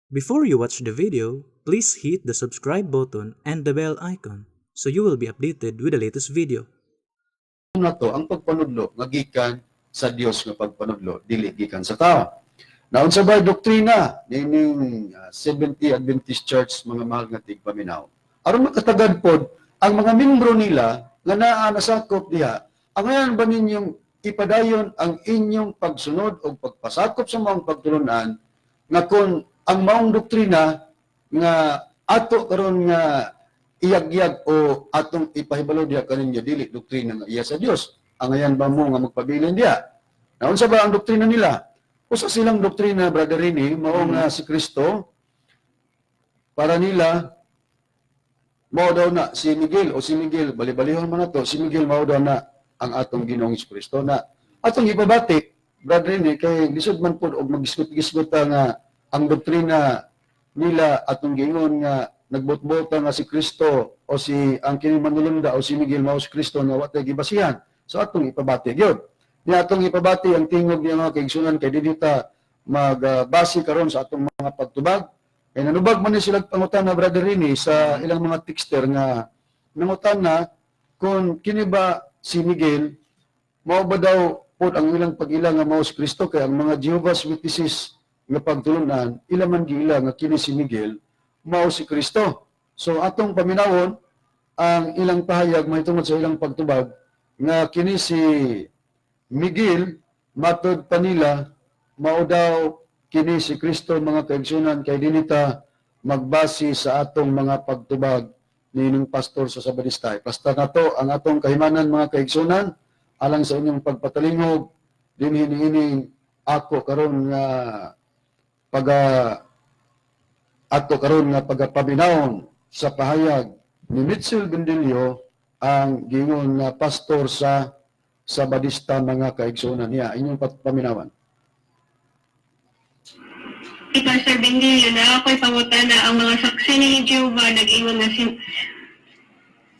Before you watch the video, please hit the subscribe button and the bell icon so you will be updated with the latest video. Na to ang pagpanudlo nga gikan sa Dios nga pagpanudlo, dili gikan sa tao. Naunsa ba doktrina nining Seventh-day Adventist Church, mga mahal nga tigpaminaw? Aron makatagad pod ang mga membro nila nga naa nasakop diha, angayan ba ninyong ipadayon ang inyong pagsunod o pagpasakop sa maong pagtulunan nga kung ang maong doktrina nga ato karon nga iyagyag o atong ipahibalo diha kaninyo dili doktrina nga iya sa Dios? Angayan ba mo nga magpabilin diha? Naunsa ba ang doktrina nila? Usa silang doktrina, Brother Rini, mao nga si Kristo para nila mao daw na si Miguel o si Miguel, bali-balihon man nato, si Miguel mao daw na ang atong Ginoong Kristo. Na atong ipabati, Brother Rini, kay lisod man pud og magisgot-gisgot ta nga ang doktrina nila atong giingon nga nagbotbota nga si Kristo o si ang kini manulunda o si Miguel mao si Kristo nga wa tay gibasihan. So atong ipabati gyud ni atong ipabati ang tingog niya, mga kaigsunan, kay dili ta magbase karon sa atong mga pagtubag, kay nanubag man ni sila pangutana, Brother Rini, sa ilang mga texter nga nangutana kung kini ba si Miguel mao ba daw pod ang ilang pag-ila nga mao si Kristo, kay ang mga Jehovah's Witnesses nga pagtulunan, ila man giila nga kini si Miguel mao si Kristo. So atong paminawon ang ilang pahayag mahitungod sa ilang pagtubag nga kini si Miguel, matod pa nila, mao daw kini si Kristo, mga kaigsunan, kay dinhi ta magbase sa atong mga pagtubag nining pastor sa Sabadista. Basta nato ang atong kahimanan, mga kaigsunan, alang sa inyong pagpatalingog dinhi niining ako karon nga paga ato karon nga pagapaminawon sa pahayag ni Mitchell Bendilio, ang gingon nga pastor sa Sabadista, mga kaigsunan niya. Inyong paminawan. Si Pastor Bendilio, na ako'y pangutana, ang mga saksi ni Jehovah nag-ingon na si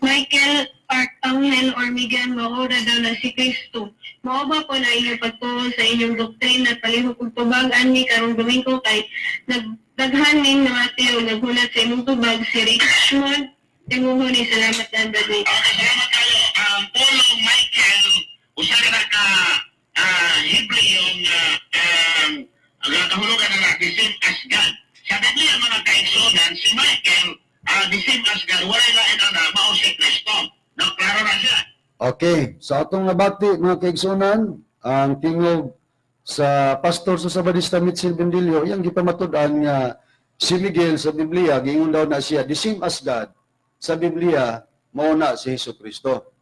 Michael Archangel or Miguel mao ra daw na si Kristo. Mao ba po na inyong pagtuo sa inyong doktrina at palihog og tubag ani karong Domingo kay nagdaghan ning namati o naghulat sa imong tubag? Si Richmond Tinguhon ni. Salamat dan, Brother. Okay, salamat kayo. Ang pulong Michael, usa na ka Hebreo nga ang kahulugan na the same as God. Sa Biblia, mga kaigsunan, si Michael, the same as God, wala lain ana, mao si Kristo. No, klaro na siya. Okay, sa atong nabati, mga kaigsunan, ang tingog sa pastor sa Sabadista Mitchell Bendilio, iyang gipamatud-an nga si Miguel sa Biblia, giingon daw na siya, the same as God, sa Biblia, mao na si Hesus Kristo.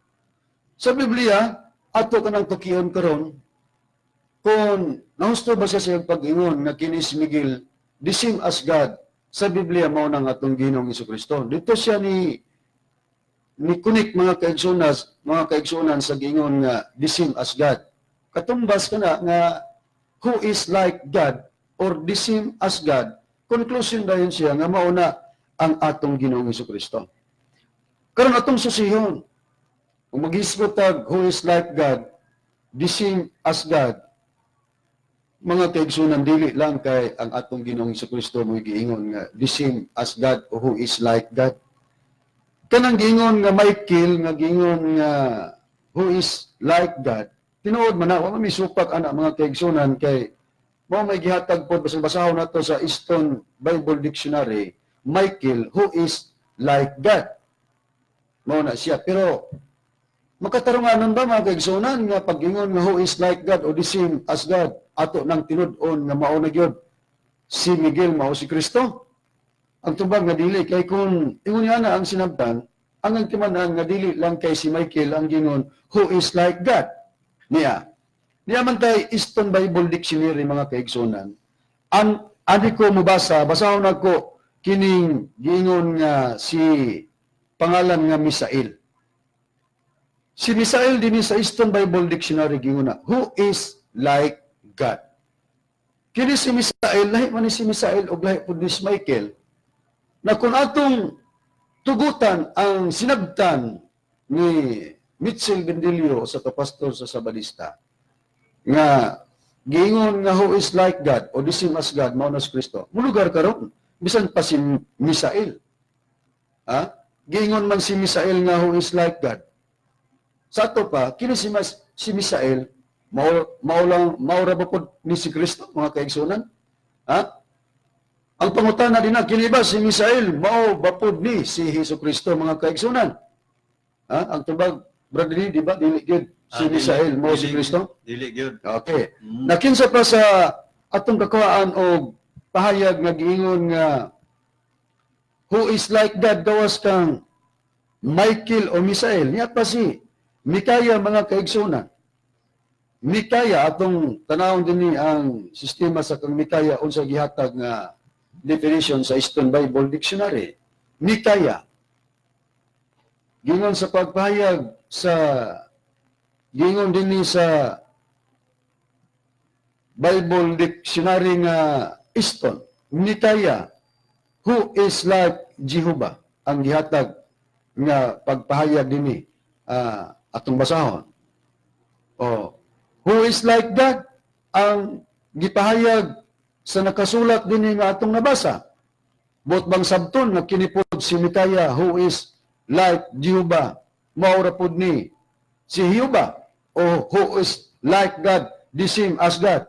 Sa Biblia, ato kanang tukion karon kung nahusto ba siya sa iyang pag-ingon nga kini si Miguel, the same as God, sa Biblia mao na ang atong Ginoong Hesus Kristo. Dito siya ni kunik, mga kaigsunan, sa giingon nga the same as God. Katumbas ka na nga who is like God or the same as God. Conclusion dayon siya nga mao na ang atong Ginoong Kristo. Karon atong susihon. Kung maghisgot tag who is like God, the same as God, mga kaigsunan, dili lang kay ang atong Ginoong Kristo mo giingon nga the same as God o who is like God. Kanang giingon nga Michael nga giingon nga who is like God, tinuod man na, wa man may supak ana, mga kaigsunan, kay mao may gihatag pod, basta basahon nato sa Easton Bible Dictionary, Michael, who is like God. Mao na siya. Pero makatarunganon ba, mga kaigsunan, nga pag-ingon nga who is like God o the same as God, ato nang tinud-on nga mao na gyud si Miguel mao si Kristo? Ang tubag nga dili, kay kung ingon niya na ang sinabtan, ang timan-an nga dili lang kay si Michael ang gingon who is like God. Niya. Niya man tay Easton Bible Dictionary, mga kaigsunan. Ang ani ko mobasa, basahon nako kining giingon nga si pangalan nga Misael. Si Misael dinhi sa Easton Bible Dictionary giingon na who is like God. Kini si Misael, lahi man ni si Misael og lahi pud ni si Michael. Na kung atong tugutan ang sinabtan ni Mitchell Bendilio sa kapastor sa Sabadista nga Giingon nga who is like God o the same as God, mao na si Kristo. Mulugar karon bisan pa si Misael. Ha? Giingon man si Misael nga who is like God. Sa ato pa, kini si Misael, mao lang mao ra ba pod ni si Kristo, mga kaigsunan? Ha? Ang pangutana din na, kini ba si Misael mao ba pod ni si Hesus Kristo, mga kaigsunan? Ha? Ang tubag, Brother Lee, di ba? Dili gyud si Misael mao si Kristo? Dili gyud. Okay. Nakinsa pa sa atong kakuhaan og pahayag nga giingon nga who is like God gawas kang Michael o Misael? Niya pa si Mikaya, mga kaigsunan. Mikaya, atong tanawon dinhi ang sistema sa kang Mikaya, unsa gihatag nga definition sa Easton Bible Dictionary. Mikaya, gingon sa pagpahayag sa gingon dinhi sa Bible Dictionary nga Easton, Mikaya, who is like Jehovah, ang gihatag nga pagpahayag dinhi, atong basahon. Oh, who is like God ang gipahayag sa nakasulat dinhi nga atong nabasa. Buot bang sabton nga kini pod si Mikaya, who is like Jehovah, mao ra pod ni si Jehovah, o who is like God, the same as God,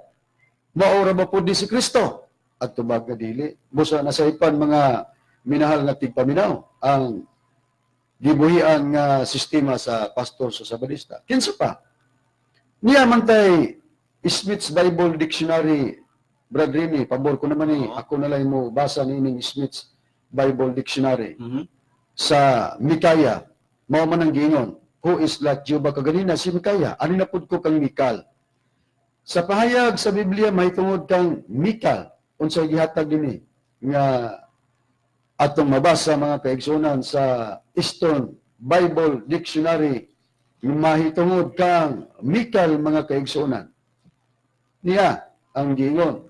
mao ra ba pod ni si Kristo? At tubag nga dili. Busa nasaypan, mga minahal nga tigpaminaw, ang gibuhian nga sistema sa pastor sa Sabadista. Kinsa pa? Niya man tay Smith's Bible Dictionary, Brad Remy, pabor ko naman ni, ako na lang mo basa niining Smith's Bible Dictionary sa Mikaya, mao man ang giingon, who is like Jehovah kaganina si Mikaya, ani na pud ko kang Mikal. Sa pahayag sa Biblia mahitungod kang Mikal, unsay gihatag dinhi nga atong mabasa, mga kaigsunan, sa Easton Bible Dictionary mahitungod kang Mikal, mga kaigsunan? Niya ang giingon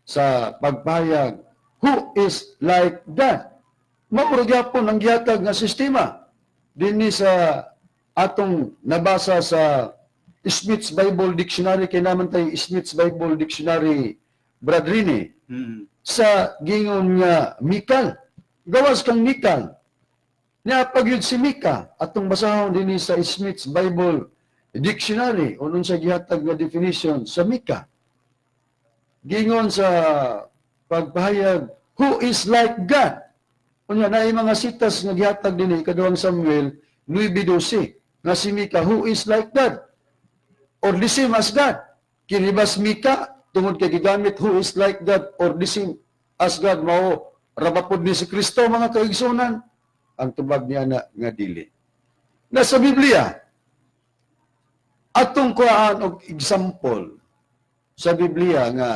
sa pagpahayag, who is like God. Mao gyapon ang gihatag nga sistema dinhi sa atong nabasa sa Smith's Bible Dictionary, kay naman tay Smith's Bible Dictionary, Brad Rini, sa gingon nga Mikal. Gawas kang Mikal. Nya pagyud si Mika, atong basahon dinhi sa Smith's Bible Dictionary unong sa gihatag nga definition sa Mika. Gingon sa pagpahayag, who is like God. Unya naay mga sitas nga gihatag dinhi, ikaduhang Samuel 9:12, nga si Mika, who is like God or the same as God. Kini ba si Mika, tungod kay gigamit who is like God or the same as God, mao ra ba pod ni si Kristo, mga kaigsunan? Ang tubag niya na nga dili. Na sa Biblia, atong kuhaan og example sa Biblia nga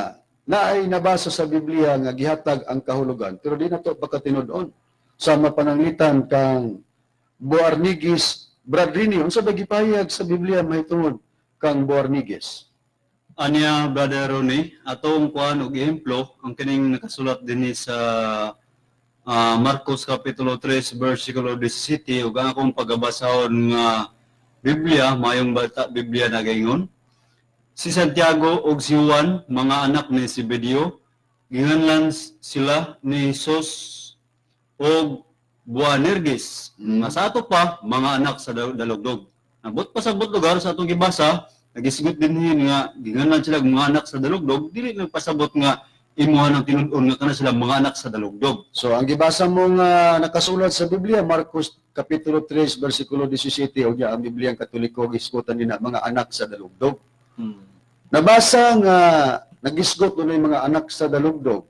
naay nabasa sa Biblia nga gihatag ang kahulugan pero di na to pagkatinud-on sa mapananglitan kang Boanerges. Brad Rini, unsa ba gipahayag sa Biblia mahitungod kang Boanerges? Anya, Brother Ronnie, atong kuan og ehemplo ang kining nakasulat dinhi sa Marcos kapitulo 3 versikulo 17, ug ang akong pagabasahon nga Biblia, Maayong Balita Biblia, nagaingon: Si Santiago ug si Juan, mga anak ni Zebedeo, ginganlan sila ni Jesus og Boanerges, nga sa ato pa mga anak sa dalugdog. Nabot pa sa lugar sa atong gibasa, nagisgot din nga ginganlan sila og mga anak sa dalugdog, dili nagpasabot nga imuha ng tinud-on nga kana sila mga anak sa dalugdog. So ang gibasa mo nga nakasulat sa Biblia, Marcos kapitulo 3 versikulo 17, unya ang Biblia ang Katoliko gisgutan din na mga anak sa dalugdog. Nabasa nga nagisgot dunay mga anak sa dalugdog.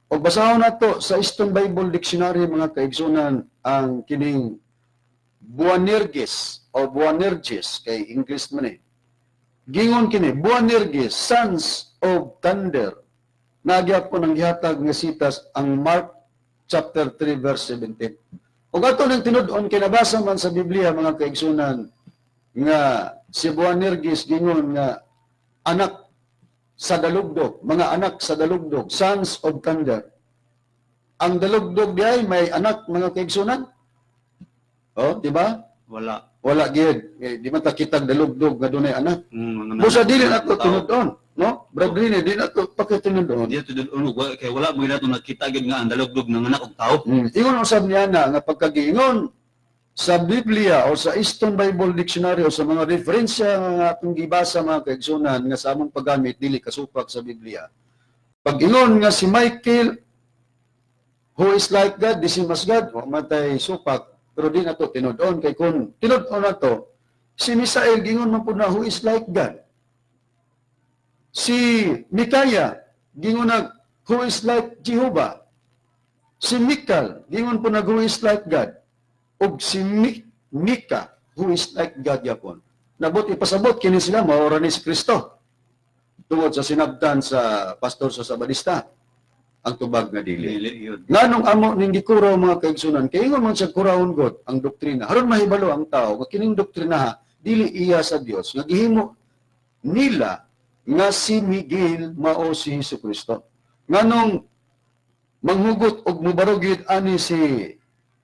O basahon nato sa Easton Bible Dictionary, mga kaigsunan, ang kining Boanerges o Boanerges kay English man eh. Gingon kini Boanerges, sons of thunder. Nagyapon ang gihatag nga sitas ang Mark chapter 3 verse 17. Ug ato nang tinud-on kay nabasa man sa Biblia, mga kaigsunan, nga si Boanerges gingon nga anak sa dalugdog, mga anak sa dalugdog, sons of thunder. Ang dalugdog diay may anak, mga kaigsunan? Oh, di ba? Wala. Wala gyud. Eh, di man ta kitag dalugdog nga dunay anak. Mga Busa dili anak na to tao. tinud-on, no? Brad Rini, di na to pakitinud-on. Di tinud-on, kay wala mo nato nakita gyud nga ang dalugdog ng anak og tao. Ingon usab niya na nga pagkagiingon sa Biblia o sa Easton Bible Dictionary o sa mga referensya nga atong gibasa, mga kaigsunan, nga sa among paggamit dili kasupak sa Biblia. Pag ingon nga si Michael, who is like God, the same as God, wa man tay supak, pero di na to tinud-on kay kung tinud-on na to, si Misael gingon man pud na who is like God. Si Mikaya gingon na who is like Jehovah. Si Mikal, gingon po nag who is like God. Ug si Mika, who is like God yapon. Nabot ipasabot kini sila maora ni si Kristo. Tungod sa sinabtan sa pastor sa Sabadista, ang tubag nga dili. Dili yun. Nganong amo ning gikuraw, mga kaigsunan, kay ingon man sa kurawon god ang doktrina. Aron mahibalo ang tao nga kining doktrina ha, dili iya sa Dios nga gihimo nila nga si Miguel mao si Hesus Kristo. Nganong manghugot og mubarog gyud ani si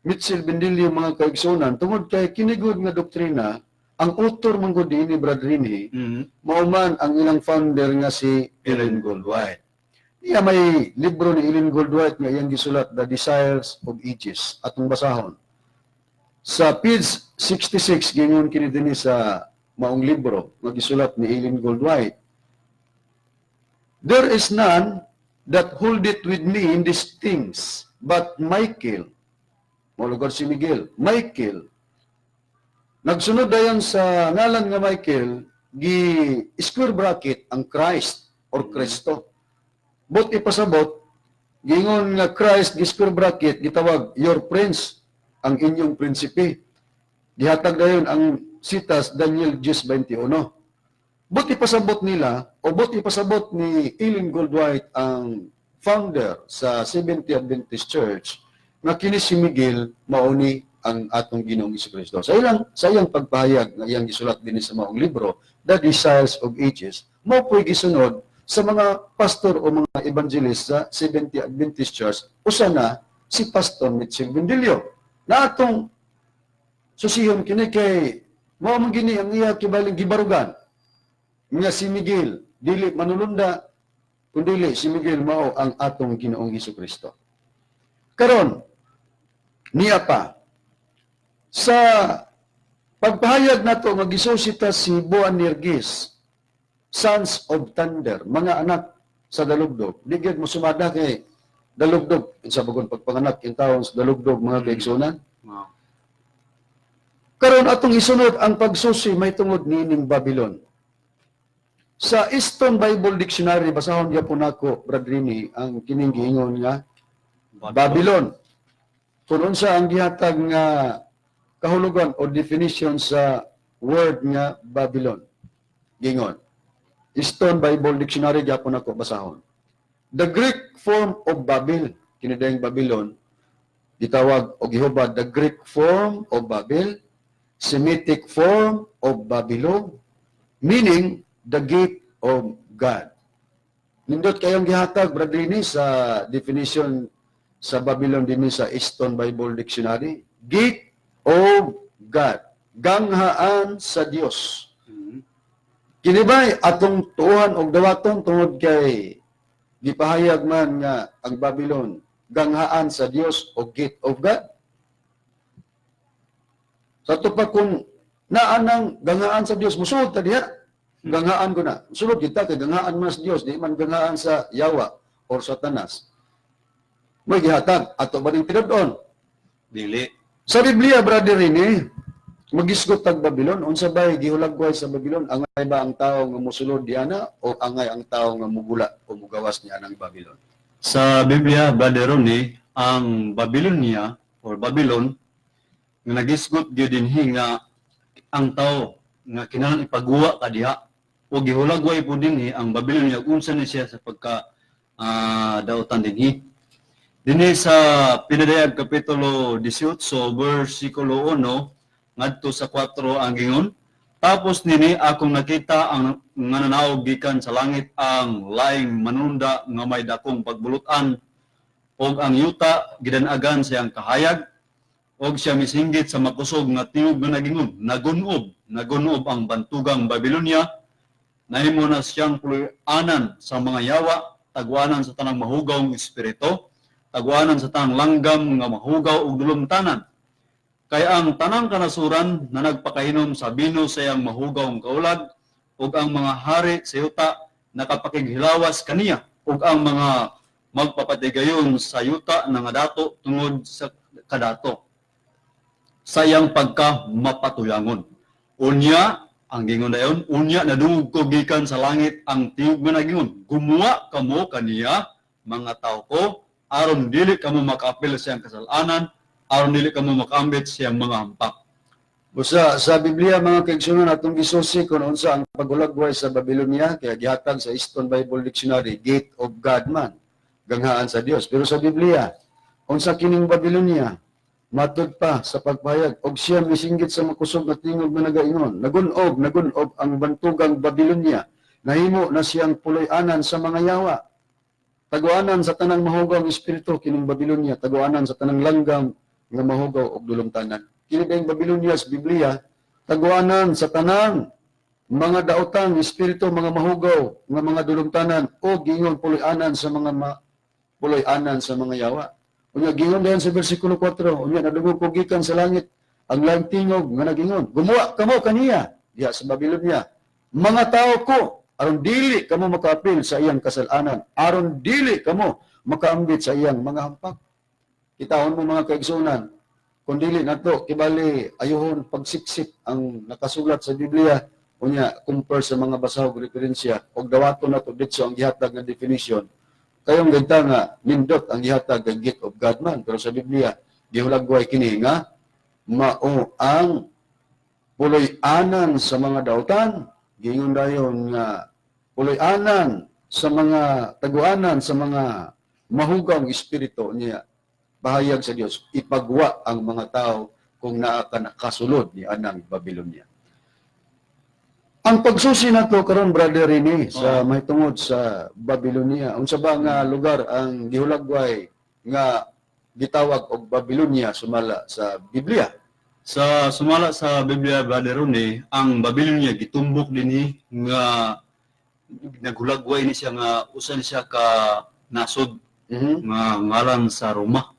Mitchell Bendilio, mga kaigsunan, tungod kay kinigod nga doktrina ang author man gud ni Brad Rini mao man ang ilang founder nga si Ellen Goldwhite. Iya may libro ni Ellen Goldwhite nga iyang gisulat, The Desires of Ages, atong basahon. Sa page 66 gingon kini dinhi sa maong libro nga gisulat ni Ellen Goldwhite. "There is none that hold it with me in these things but Michael." Mao lugar si Miguel, Michael. Nagsunod dayon sa ngalan nga Michael, gi square bracket ang Christ or Kristo. But ipasabot, gingon nga Christ gi square bracket, gitawag your prince, ang inyong prinsipe. Gihatag dayon ang sitas Daniel 10:21. But ipasabot nila o but ipasabot ni Ellen Goldwhite, ang founder sa Seventh Adventist Church, nga kini si Miguel mauni ang atong Ginoong Kristo. Sa iyang pagpahayag nga iyang gisulat dinhi sa maong libro, The Desires of Ages, mao po'y gisunod sa mga pastor o mga evangelist sa Seventh Adventist Church, usa na si Pastor Mitchell Bendilio. Na atong susihon kini kay mao man gini ang iya kibaling gibarugan nga si Miguel dili manulunda kundili si Miguel mao ang atong Ginoong Kristo. Karon niya pa sa pagpahayag nato nga gisusita si Boanerges, sons of thunder, mga anak sa dalugdog. Di gyud mo sumada kay dalugdog sa bagon pagpanganak in taon sa dalugdog, mga kaigsunan. Karon atong isunod ang pagsusi may tungod niining Babylon. Sa Easton Bible Dictionary, basahon gyapon nako, Brad Rini, ang kining giingon nga Babylon. Kung unsa ang gihatag nga kahulugan o definition sa word nga Babylon. Gingon. Easton Bible Dictionary gyapon ako basahon. The Greek form of Babel, kini dayong Babylon, gitawag og gihubad the Greek form of Babel, Semitic form of Babylon, meaning the gate of God. Nindot kayong gihatag, Brad Rini, sa definition sa Babylon dinhi sa Easton Bible Dictionary. Gate of God. Ganghaan sa Dios. Kini ba'y atong tuuhan og dawaton tungod kay gipahayag man nga ang Babylon ganghaan sa Dios o gate of God? Sa ato pa kung naa nang ganghaan sa Dios, musulod ta diha. Ganghaan ko na. Musulod kita kay ganghaan man sa Dios, di man ganghaan sa yawa or Satanas. May gihatag ato ba ning tinud-on? Dili. Sa Biblia, Brother Rene, magisgot tag Babylon, unsa bay gihulagway sa Babylon? Angay ba ang tao nga mosulod diana o angay ang tao nga mugula o mugawas niya ng Babylon? Sa Biblia, Brother Ronnie, ang Babylonia or Babylon nga nagisgot gyud dinhi nga ang tao nga kinahanglan ipaguwa ka diha o gihulagway po dinhi ang Babylonia unsa ni siya sa pagka dautan dinhi. Dinhi sa Pinadayag kapitulo 18 versikulo 1 ngadto sa 4 ang gingon, "Tapos nini akong nakita ang nga nanaog gikan sa langit ang laing manunda nga may dakong pagbulutan ug ang yuta gidanagan sa iyang kahayag. Og siya misinggit sa makusog nga tingog nga nagingon, "Nagunob, nagunob ang bantugang Babylonia, nahimo na siyang puloy-anan sa mga yawa, tagwanan sa tanang mahugaw ng espiritu, tagwanan sa tanang langgam nga mahugaw ug dulumtanan. Kay ang tanang kanasuran na nagpakainom sa bino sa iyang mahugaw ng kaulag, ug ang mga hari sa yuta nakapakighilawas kaniya, ug ang mga magpapatigayon sa yuta nga dato tungod sa kadato sa iyang pagka mapatuyangon." Unya, ang gingon dayon, "Unya nadungog ko gikan sa langit ang tingog nga nagingon, 'Gumawa kamo kaniya, mga tao ko, aron dili kamo makaapil sa iyang kasalanan, aron dili kamo makaambit sa iyang mga hampak.'" Busa sa Biblia, mga kaigsunan, atong gisusi kung unsa ang paghulagway sa Babylonia, kaya gihatag sa Easton Bible Dictionary, gate of God man, ganghaan sa Dios. Pero sa Biblia, unsa kining Babylonia? Matud pa sa pagpahayag, "Og siya misinggit sa makusog nga tingog nga nagaingon, 'Nagun-ob, nagun-ob ang bantugang Babylonia, nahimo na siyang puloy-anan sa mga yawa, taguanan sa tanang mahugaw ng espiritu.'" Kining Babylonia, taguanan sa tanang langgam nga mahugaw og dulumtanan. Kini kayong Babylonia sa Biblia, taguanan sa tanang mga daotang espiritu, mga mahugaw nga mga dulumtanan, o gingon puloy-anan sa mga puloy-anan sa mga yawa. Unya gingon dayon sa bersikulo 4, "Unya nadungog ko gikan sa langit ang laing tingog nga nagingon, 'Gumawa kamo kaniya,' diha sa Babylonia, 'mga tao ko, aron dili kamo makaapil sa iyang kasalanan, aron dili kamo makaambit sa iyang mga hampak.'" Kitahon mo, mga kaigsunan, kung dili nato kibali ayuhon pagsiksik ang nakasulat sa Biblia, unya compare sa mga basahog referensya og dawaton nato ditso ang gihatag nga definition, kayong ganta nga nindot ang gihatag ang gate of God man, pero sa Biblia gihulagway kini nga mao ang puloy-anan sa mga dautan, gingon dayon nga puloy-anan sa mga taguanan sa mga mahugawng espiritu niya. Pahayag sa Dios, ipagwa ang mga tao kung naa ka nakasulod ni anang Babylonia. Ang pagsusi nato karon, Brother Rene, sa mahitungod sa Babylonia, unsa ba nga lugar ang gihulagway nga gitawag og Babylonia sumala sa Biblia? Sa sumala sa Biblia, Brother Rene, ang Babylonia gitumbok dinhi nga naghulagway ni siya nga usa ni siya ka nasod nga ngalan sa Roma.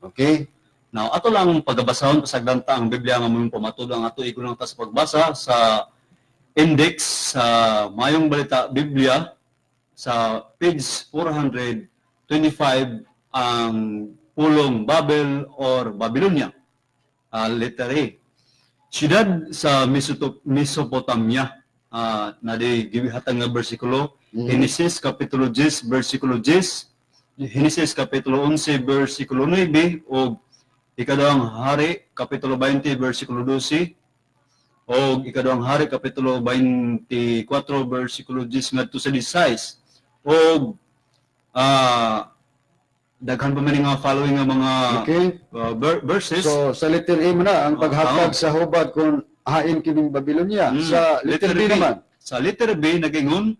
Now, ato lang pagabasahon pasagdan ta ang Biblia nga mo'y pamatud ang ato igo lang ta sa pagbasa sa index sa Mayong Balita Biblia sa page 425, ang pulong Babel or Babylonia. Letter A. Siyudad sa Mesopotamia. Na di gihatag nga bersikulo, Genesis kapitulo 10 bersikulo 10, Genesis kapitulo 11 bersikulo 9, ug Ikaduhang Hari kapitulo 20 bersikulo 12, ug Ikaduhang Hari kapitulo 24 bersikulo 10 ngadto sa 16, ug daghan pa man nga following nga mga verses. So sa letter A mo na ang paghatag sa hubad kung hain kining Babylonia. Sa letter B naman. Sa letter B nagingon,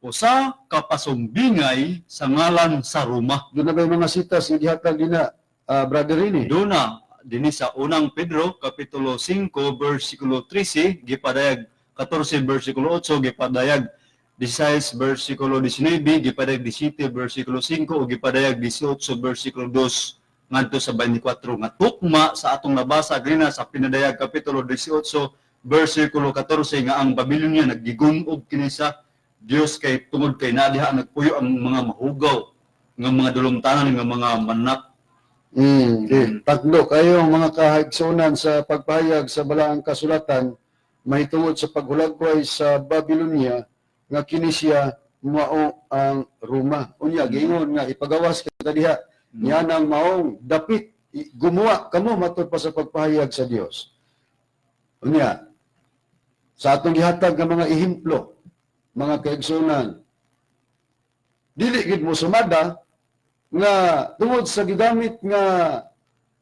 usa ka pasumbingay sa ngalan sa Roma. Doon na ba yung mga sitas nga gihatag dina, Brother Rene? Duna dinhi sa Unang Pedro kapitulo 5 bersikulo 13, gipadayag 14 bersikulo 8, gipadayag 16 bersikulo 19, gipadayag 17 bersikulo 5, ug gipadayag 18 bersikulo 2 ngadto sa 24, nga tukma sa atong nabasa grina sa Pinadayag kapitulo 18 bersikulo 14 nga ang Babylonia naggigun-og kini sa Dios kay tungod kay naa diha nagpuyo ang mga mahugaw nga mga dulumtanan nga mga manak. Di. Tatlo kayo, mga kahaigsunan, sa pagpahayag sa balaang kasulatan mahitungod sa paghulagway sa Babylonia nga kini siya mao ang Roma. Unya giingon nga ipagawas kita diha niya nang maong dapit gumawa kamo matud pa sa pagpahayag sa Dios. Unya sa atong gihatag nga mga ehemplo, mga kaigsunan, dili gid mo sumada nga tungod sa gigamit nga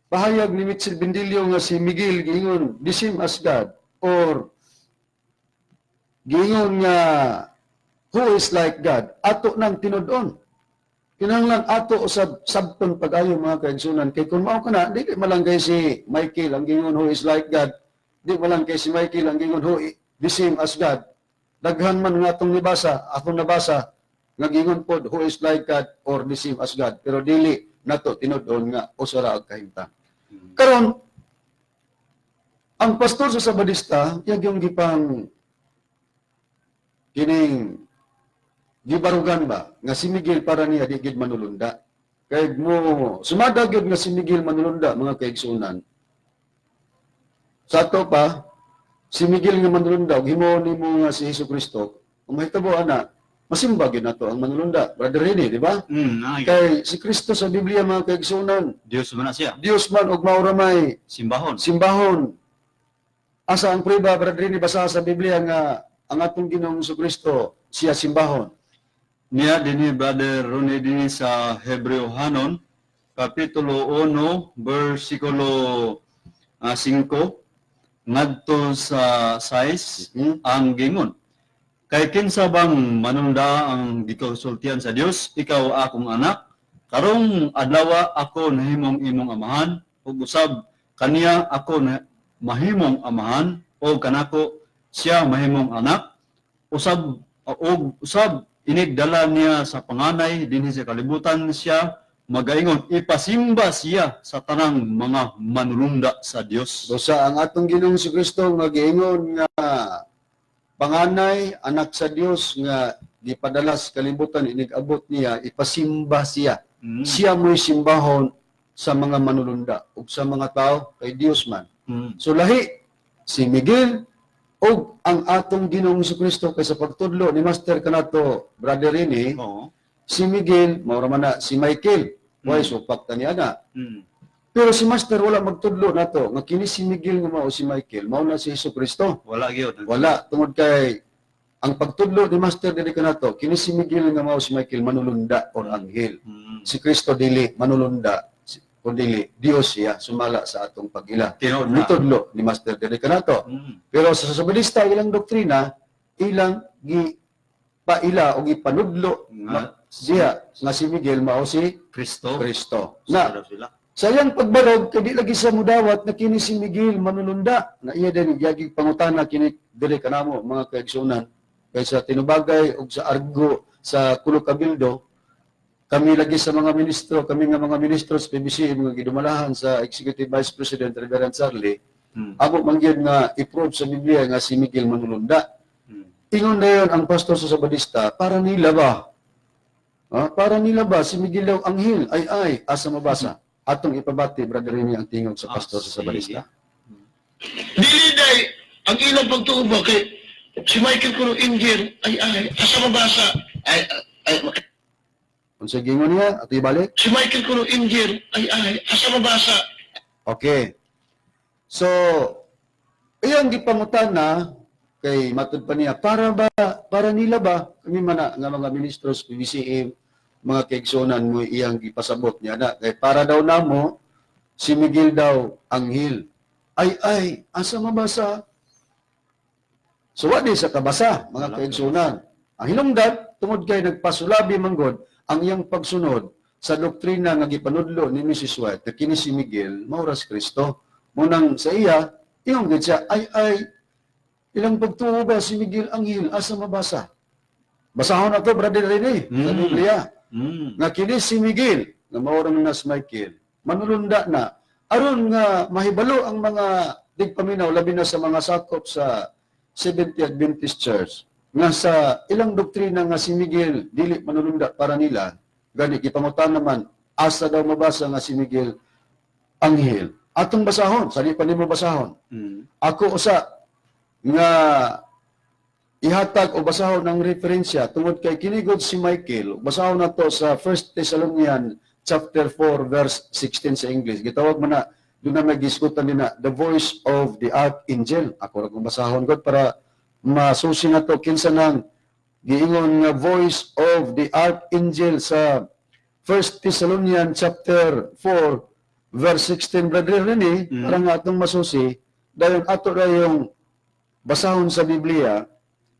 pahayag ni Mitchell Bendillo nga si Miguel giingon the same as God or giingon nga who is like God, ato nang tinud-on. Kinahanglan ato usab sabton pag-ayo, mga kaigsunan, kay kung mao kana, dili man lang kay si Michael ang gingon who is like God, di man lang kay si Michael ang gingon who the same as God. Daghan man nga atong nibasa, atong nabasa nga gingon pod who is like God or the same as God, pero dili nato tinud-on nga usa ra ang kahimtang. Karon, ang pastor sa Sabadista, yag yung gipang kining gibarugan ba nga si Miguel para niya di gid manulunda. Kay mo sumada gyud nga si Miguel manulunda, mga kaigsunan. Sa ato pa, si Miguel nga manulunda ug himuon nimo nga si Hesus Kristo, kung mahitabo ana, masimba gyud nato ang manulunda. Brother Rene, di ba? Ay, Kay si Kristo sa Biblia, mga kaigsunan, Dios man na siya. Dios man ug mao ra may Simbahon. Simbahon. Asa ang prueba, Brother Rene, basa sa Biblia nga ang atong Ginoong Kristo siya simbahon? Niya dinhi, Brother Ronnie, dinhi sa Hebreo Hanon kapitulo 1 bersikulo 5 ngadto sa 6 ang gingon. Kay kinsa bang manunda ang gikonsultihan sa Dios, "Ikaw akong anak, karong adlaw ako nahimong imong amahan," ug usab, "Kaniya ako na mahimong amahan o kanako siya mahimong anak"? Usab og usab inigdala niya sa panganay dinhi sa kalibutan, siya magaingon, "Ipasimba siya sa tanang mga manulunda sa Dios." So sa ang atong Ginoong Kristo nga giingon nga panganay, anak sa Dios nga gipadala sa kalibutan, inig-abot niya, ipasimba siya. Siya mo'y simbahon sa mga manulunda ug sa mga tao kay Dios man. So lahi si Miguel ug ang atong Ginoong Kristo kay sa pagtudlo ni Master kanato, Brother Rene, si Miguel mao ra man na si Michael. Way supak ta niya na. Pero si Master wala magtudlo nato nga kini si Miguel nga mao si Michael, mao na si Hesus Kristo. Wala gyud. Wala, tungod kay ang pagtudlo ni Master dili kanato, kini si Miguel nga mao si Michael manulunda or anghel. Si Kristo dili manulunda, kundi Dios siya sumala sa atong pag-ila. Tinuod na. Nitudlo ni Master dili kanato. Pero sa Sabadista, ilang doktrina, ilang gi paila o gipanudlo Nga siya nga si Miguel mao si Kristo. Kristo. Na Sa sila. sa iyang pagbarog, kay di lagi sa mudawat na kini si Miguel manulunda. Na iya din, yagig pangutana kini diri kanamo, mga kaigsunan. Kay sa tinubagay o sa argo sa Kulo Cabildo, kami lagi sa mga ministro, kami nga mga ministro sa PBC, mga gidumalahan sa Executive Vice President Reverend Sarli, amo man gyud nga i-prove sa Biblia nga si Miguel manulunda. Ingon na yun ang pastor sa Sabadista, para nila ba? Ah, para nila ba si Miguel daw anghel? Ay ay, asa mabasa? Atong ipabati, Brother Remy, ang tingog sa pastor sa Sige. Sabadista. Dili day ang ilang pagtuo ba kay si Michael kuno angel, ay ay, asa mabasa? Ay ay. Unsa gingon niya? Ato ibalik? Si Michael kuno angel, ay ay, asa mabasa? Okay. So, iyang gipangutana kay matud pa niya, para ba, para nila ba, kami man na nga mga ministro sa PBCM, mga kaigsunan mo, iyang gipasabot niya na kay para daw namo si Miguel daw anghel. Ay ay, asa mabasa? So wa di sa kabasa, mga Wala. kaigsunan. Ang hinungdan, tungod kay nagpasulabi manggod ang iyang pagsunod sa doktrina nga gipanudlo ni Mrs. White na kini si Miguel mao ra si Kristo. Munang sa iya, ingon gid siya, "Ay ay, ilang pagtuo ba si Miguel anghel, asa mabasa?" Basahon na to, Brother Rene, sa Biblia. Nga kini si Miguel, nga mao ra man na si Michael, manulunda na, aron nga mahibalo ang mga digpaminaw, labi na sa mga sakop sa Seventh Adventist Church, nga sa ilang doktrina nga si Miguel dili manulunda para nila, gani gipangutan naman, asa daw mabasa nga si Miguel anghel? Atong basahon, sa di pa nimo basahon. Ako usa nga ihatag o basahon ang referensya tungod kay kinigod si Michael, basahon nato sa 1 Thessalonian chapter 4 verse 16 sa English. Gitawag man na doon na may gisgutan din na the voice of the archangel. Ako ra kung basahon god para masusi na to kinsa nang giingon nga voice of the archangel sa 1 Thessalonian chapter 4 verse 16, Brother Rene, para nga atong masusi dayon ato dayong basahon sa Biblia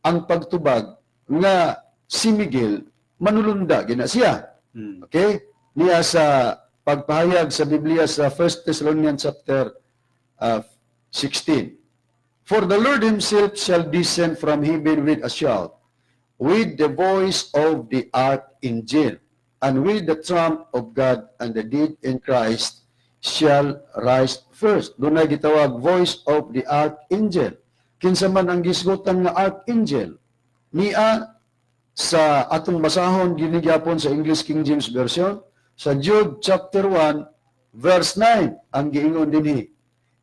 ang pagtubag nga si Miguel manulunda gina siya. Okay? Niya sa pagpahayag sa Biblia sa 1 Thessalonians chapter 16. "For the Lord himself shall descend from heaven with a shout, with the voice of the archangel, and with the trump of God, and the dead in Christ shall rise first." Dunay gitawag voice of the archangel. Kinsa man ang gisgutan nga archangel? Nia sa atong basahon ginigyapon sa English King James Version sa Jude chapter 1 verse 9, ang giingon dinhi,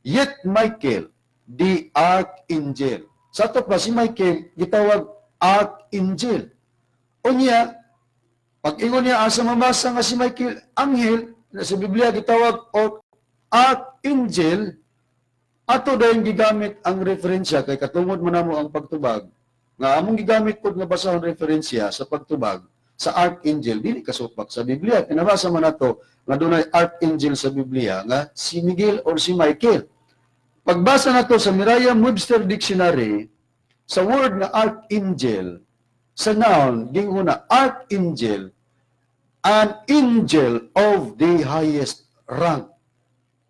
"Yet Michael the archangel." Sa ato pa si Michael gitawag archangel. Unya pag ingon niya, asa mabasa nga si Michael anghel na sa Biblia gitawag og archangel? Ato dayon gigamit ang referensya kay katungod man namo ang pagtubag nga among gigamit pod nga basahon referensya sa pagtubag sa archangel dili kasupak sa Biblia. Kinabasa man nato nga dunay archangel sa Biblia nga si Miguel or si Michael. Pagbasa nato sa Merriam-Webster Dictionary sa word nga archangel, sa noun gingon na archangel, "an angel of the highest rank."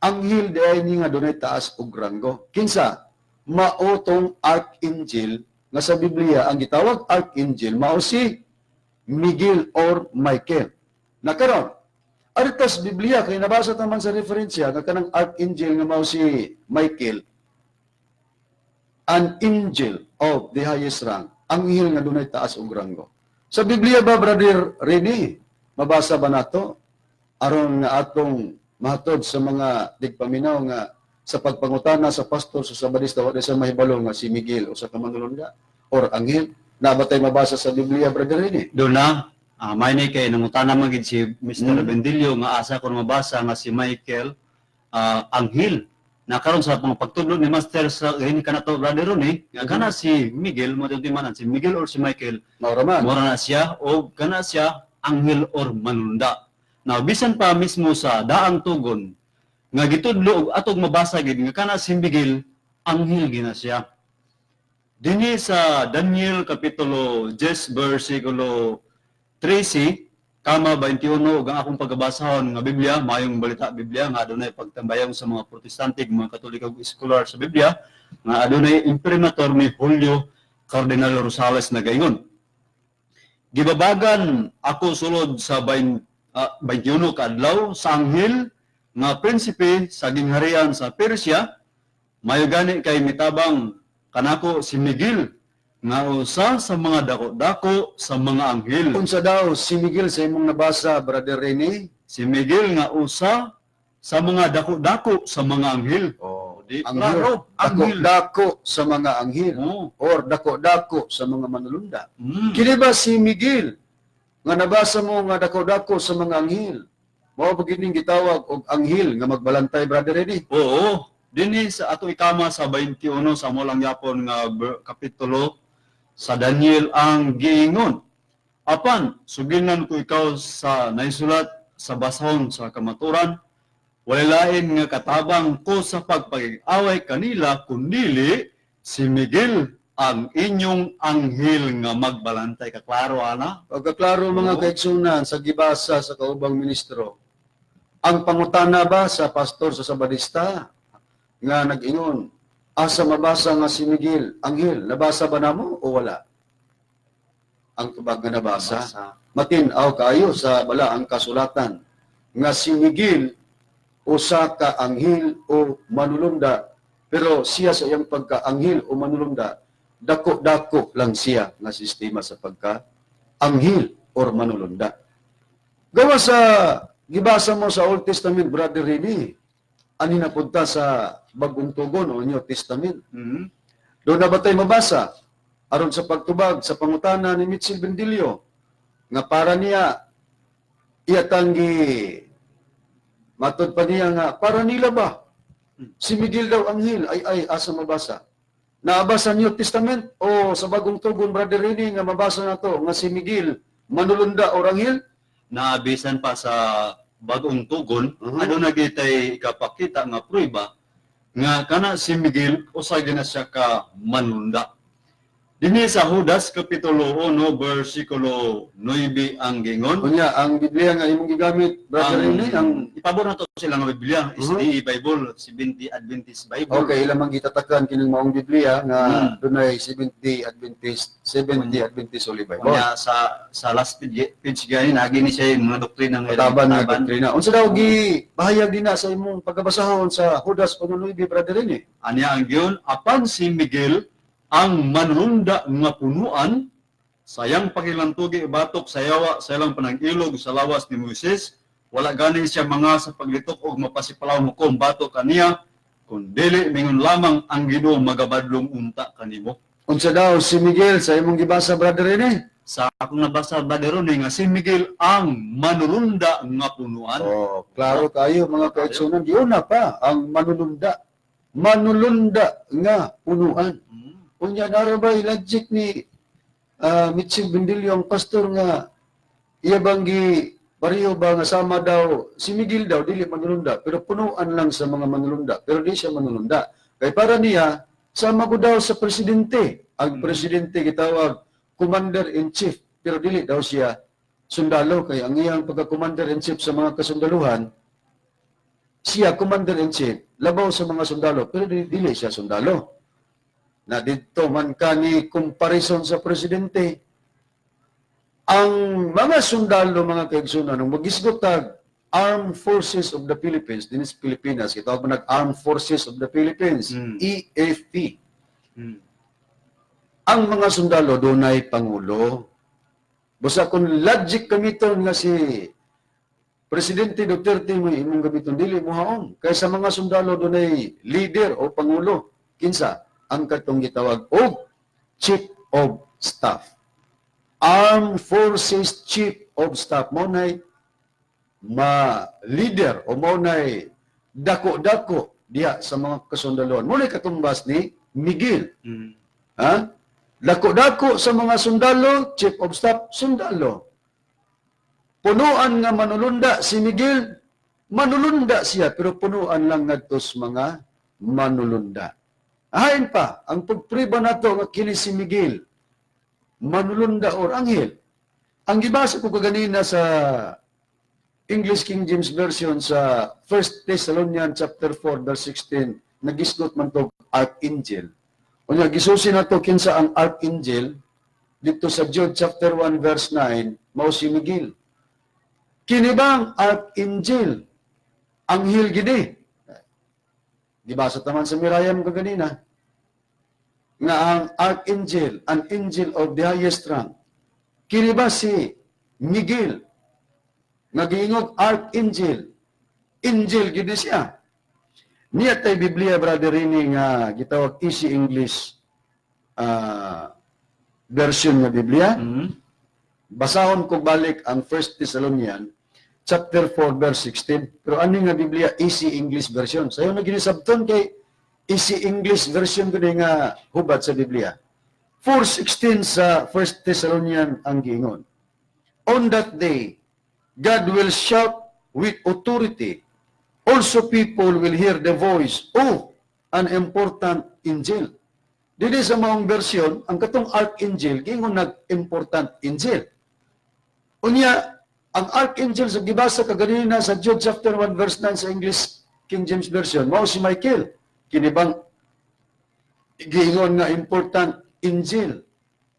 Anghel diay ni nga dunay taas og ranggo. Kinsa? Mao tong archangel nga sa Biblia ang gitawag archangel mao si Miguel or Michael. Na karon, arita sa Biblia kay nabasa taman sa referensya nga kanang archangel nga mao si Michael, an angel of the highest rank, anghel nga dunay taas og ranggo. Sa Biblia ba, Brother Rene, mabasa ba nato aron nga atong mahatod sa mga digpaminaw nga sa pagpangutana sa pastor sa Sabadista wa sa mahibalo nga si Miguel usa ka manulunda or anghel? Na ba tay mabasa sa Biblia, Brother Rene? Doon na, may ni kay nangutana man gid si Mr. Bendilio nga asa ko mabasa nga si Michael anghel. Na karon sa mga pagtudlo ni Master sa gani kanato, Brother Ronnie, nga kana si Miguel mo man, si Miguel or si Michael, Mao ra man. Mora na siya o kana siya anghel or manunda. Now bisan pa mismo sa daang tugon nga gitudlo og atog mabasa gid nga kana si Miguel anghel gina siya. Dinhi sa Daniel kapitulo 10 versikulo 13 kama 21 ug ang akong pagabasahon nga Biblia Maayong Balita Biblia nga adunay pagtambayong sa mga Protestante, mga Katoliko ug scholar sa Biblia nga adunay imprimatur ni Julio Cardinal Rosales, nagaingon: "Gibabagan ako sulod sa 20, 21 ka adlaw sa anghel nga prinsipe sa gingharian sa Persia. Mayo gani kay mitabang kanako si Miguel nga usa sa mga dako-dako sa mga anghel." Unsa daw si Miguel sa imong nabasa, Brother Rene? Si Miguel nga usa sa mga dako-dako sa mga anghel. Oh, Di anghel. klaro, anghel. Dako-dako sa mga anghel or dako-dako sa mga manulunda. Kini ba si Miguel nga nabasa mo nga dako-dako sa mga anghel? Mao ba gining gitawag og anghel nga magbalantay, Brother Rene? Oo. Dinhi sa ato ikama sa 21 sa amo lang yapon nga kapitulo sa Daniel ang giingon: "Apan suginan ko ikaw sa naisulat sa basahon sa kamaturan, walay lain nga katabang ko sa pagpakig-away kanila kundili si Miguel ang inyong anghel nga magbalantay." Kaklaro ana. Pagkaklaro, mga kaigsunan, sa gibasa sa kaubang ministro, ang pangutana ba sa pastor sa Sabadista nga nag-ingon, asa mabasa nga si Miguel, anghel, nabasa ba namo o wala? Ang tubag nga nabasa. Matin-aw kaayo sa balaang kasulatan nga si Miguel usa ka anghel o manulunda, pero siya sa iyang pagka-anghel o manulunda, dako-dako lang siya nga sistema sa pagka anghel or manulunda. Gawa sa gibasa mo sa Old Testament, Brother Rene, ani napunta sa Bagong Tugon o New Testament? Doon na ba tayo mabasa? Aron sa pagtubag sa pangutana ni Mitchell Bendilio, nga para niya, iyatanggi, matod pa niya nga, para nila ba? Si Miguel daw anghel, ay, asa mabasa? Naaba sa New Testament o sa Bagong Tugon, Brother Rene, nga mabasa na to, nga si Miguel, manulunda o anghel? Naabisan pa sa Bagong Tugon, ano na gitay ikapakita nga prueba nga kana si Miguel usa gina siya ka manunda. Dinhi sa Judas kapitulo 1 bersikulo 9 ang gingon. Unya, ang Biblia nga imong gigamit, Brother Rene, ang ipabor na to sila nga Biblia, SDA Bible, Seventh Adventist Bible. Okay, ilang man gitatakan kining maong Biblia nga dunay Seventh-day Adventist, Seventh-day Adventist Holy Bible. Unya sa last page gani nagi ni siya yung mga doktrina nga Kataban nga doktrina. Unsa daw gi bahayag dinha sa imong pagkabasahon sa Judas 1:9, Brother Rene? Anya ang giyon, apan si Miguel ang manulunda nga punuan sayang pakilantugi batok sa yawa sa ilang panang-ilog sa lawas ni Moises. Wala gani siya mga sa paglitok og mapasipalaw hukom batok kaniya, kun dili mingon lamang ang Ginoo magabadlong unta kanimo. Unsa daw si Miguel sa imong gibasa, Brother Rene? Sa akong nabasa, Brother Ronnie, nga si Miguel ang manulunda nga punuan. Oh, klaro kayo, mga kaigsunan, giuna pa ang manulunda. Manulunda nga punuan. Unya nara ba logic ni Mitchell Bendillo ang pastor nga iya bang gi pareho ba nga sama daw si Miguel daw dili manulunda pero punuan lang sa mga manulunda, pero di siya manulunda kay para niya sama ko daw sa presidente? Ang presidente gitawag commander in chief, pero dili daw siya sundalo kay ang iyang pagka commander in chief sa mga kasundaluhan, siya commander in chief labaw sa mga sundalo, pero dili siya sundalo na didto man kani comparison sa presidente. Ang mga sundalo, mga kaigsunan, nung magisgot tag Armed Forces of the Philippines dinis Pilipinas, gitawag man nag Armed Forces of the Philippines, AFP. Ang mga sundalo dunay pangulo. Basta kung logic gamiton nga si Presidente Duterte mo imong gamiton, dili mo haon kay sa mga sundalo dunay leader o pangulo. Kinsa ang katong gitawag og Chief of Staff? Armed Forces Chief of Staff mo nay ma leader o mo nay dako-dako diha sa mga kasundaluhan. Mo nay katumbas ni Miguel. Ha? Dako-dako sa mga sundalo, Chief of Staff, sundalo. Punuan nga manulunda si Miguel, manulunda siya, pero punuan lang ngadto sa mga manulunda. Hain pa, ang pagpriba nato nga kini si Miguel, manulunda or anghel. Ang gibasa ko kaganina sa English King James Version sa 1 Thessalonians chapter 4 verse 16, nagisgot man to archangel. Unya gisusi nato kinsa ang archangel dito sa Jude chapter 1 verse 9, mao si Miguel. Kini bang archangel? Anghel gini. Gibasa taman sa Mirayam kaganina nga ang archangel, an angel of the highest rank. Kini ba si Miguel nga giingog archangel? Angel gid siya. Niya tay Biblia, Brother Rini, nga gitawag Easy English version nga Biblia. Basahon ko balik ang 1 Thessalonian chapter 4 verse 16. Pero ano nga Biblia, Easy English version. Sayo na ginisabton kay Easy English version ko nga hubad sa Biblia. 4:16 sa 1 Thessalonian ang giingon. "On that day, God will shout with authority. Also people will hear the voice of an important angel." Dili sa maong version, ang katong archangel, giingon nag-important angel. Unya, ang archangel sa gibasa kaganina sa Jude chapter 1 verse 9 sa English King James Version, mao si Michael. Kini bang giingon nga important angel?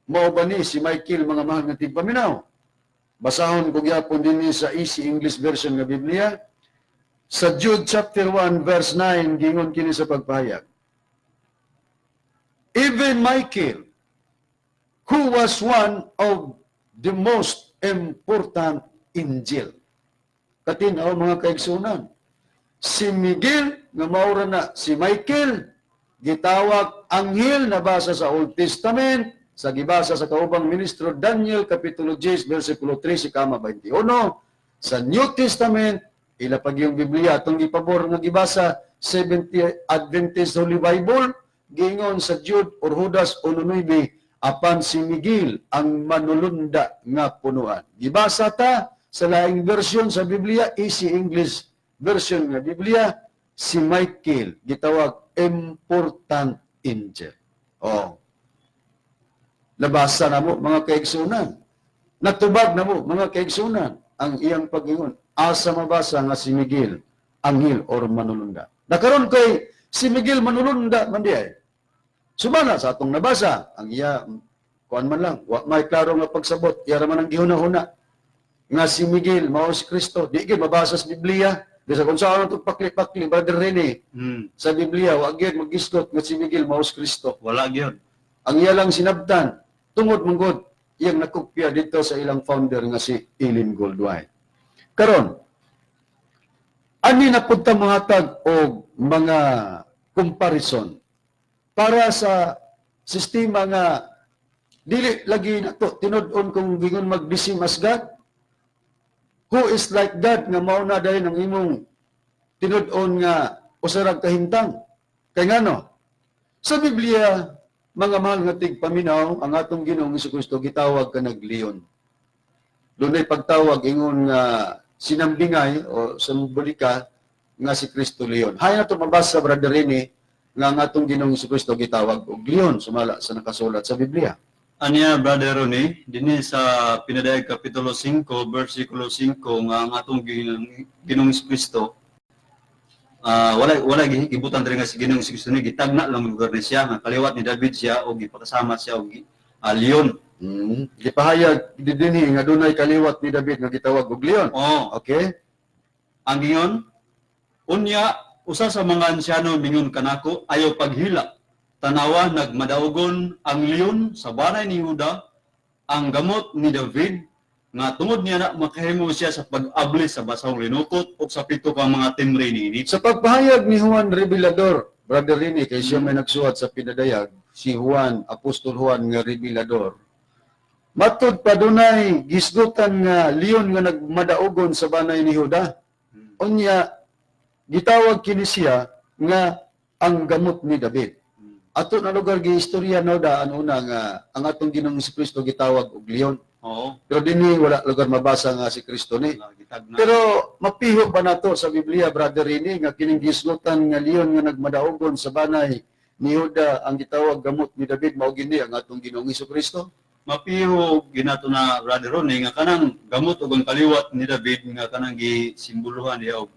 Mao ba ni si Michael, mga mahal nga tigpaminaw? Basahon ko gyapon dinhi sa Easy English Version nga Biblia. Sa Jude chapter 1 verse 9, giingon kini sa pagpahayag. "Even Michael, who was one of the most important angel." Katinaw, mga kaigsunan. Si Miguel, nga maura na si Michael, gitawag anghel nabasa sa Old Testament, sa gibasa sa kaubang ministro Daniel Kapitulo 10, versikulo 3, kama 21. Sa New Testament, ila pag yung Biblia, atong gipabor nga gibasa, 70 Adventist Holy Bible, giingon sa Jude or Judas 1:9, apan si Miguel ang manulunda nga punuan. Gibasa ta sa laing version sa Biblia, Easy English Version nga Biblia, si Michael gitawag important angel. Oh. Nabasa na mo, mga kaigsunan. Natubag na mo, mga kaigsunan, ang iyang pag-ingon. Asa mabasa nga si Miguel, anghel or manulunda? Nakaron kay si Miguel manulunda man di ay. Sumala sa atong nabasa, ang iya, kuan man lang, wa may klaro nga pagsabot, iya ra man ang gihuna-huna nga si Miguel mao si Kristo. Di gyud mabasa sa Biblia. Bisag unsa ang itong pakli-pakli, Brother Rene, sa Biblia, wa gyud magisgot nga si Miguel mao si Kristo. Wala gyud. Ang iya lang sinabtan, tungod manggod, iyang nakopya dito sa ilang founder nga si Ellen Goldwhite. Karon, ani na pud ta mohatag og mga comparison para sa sistema nga dili lagi nato tinud-on kung gingon mag-the same as God. Who is like God nga mao na dayon ang imong tinud-on nga usa ra kahimtang? Kay ngano? Sa Biblia, mga mahal nga tigpaminaw, ang atong Ginoong Kristo gitawag kanag leon. Dunay pagtawag ingon nga sinambingay o simbolika nga si Kristo leon. Hay na to mabasa, Brother Rene, nga ang atong Ginoong Kristo gitawag og leon sumala sa nakasulat sa Biblia. Anya, Brother Ronnie, dinhi sa Pinadayag Kapitulo 5, versikulo 5 nga ang atong Ginoong Kristo, wala wala gibutan diri nga si Ginoong Kristo ni gitagna lang lugar ni siya nga kaliwat ni David siya o gipakasama siya og leon. Gipahayag dinhi nga dunay kaliwat ni David nga gitawag og leon. Oh, Okay? ang gingon, unya usa sa mga ansyano mingon kanako, "Ayaw paghila. Tanawa, nagmadaugon ang leon sa banay ni Juda, ang gamot ni David, nga tungod niya na makahimo siya sa pag-abli sa basahong linukot ug sa pito ka mga timre niini." Sa pagpahayag ni Juan Revelador, Brother Rene, kay siya may nagsuwat sa Pinadayag, si Juan, Apostol Juan nga Revelador. Matud pa dunay gisgutan nga leon nga nagmadaugon sa banay ni Juda. Unya gitawag kini siya nga ang gamot ni David. Ato na lugar giistorya no daan una nga ang atong Ginoong Kristo gitawag og leon. Pero dinhi wala lugar mabasa nga si Kristo ni. Wala, gitagna. Pero mapiho ba nato sa Biblia, Brother Rene, nga kining gisgutan nga leon nga nagmadaugon sa banay ni Juda ang gitawag gamot ni David mao gini ang atong Ginoong Kristo? Mapiho ginato na, Brother Ronnie, nga kanang gamot ug ang kaliwat ni David nga kanang gisimboluhan niya og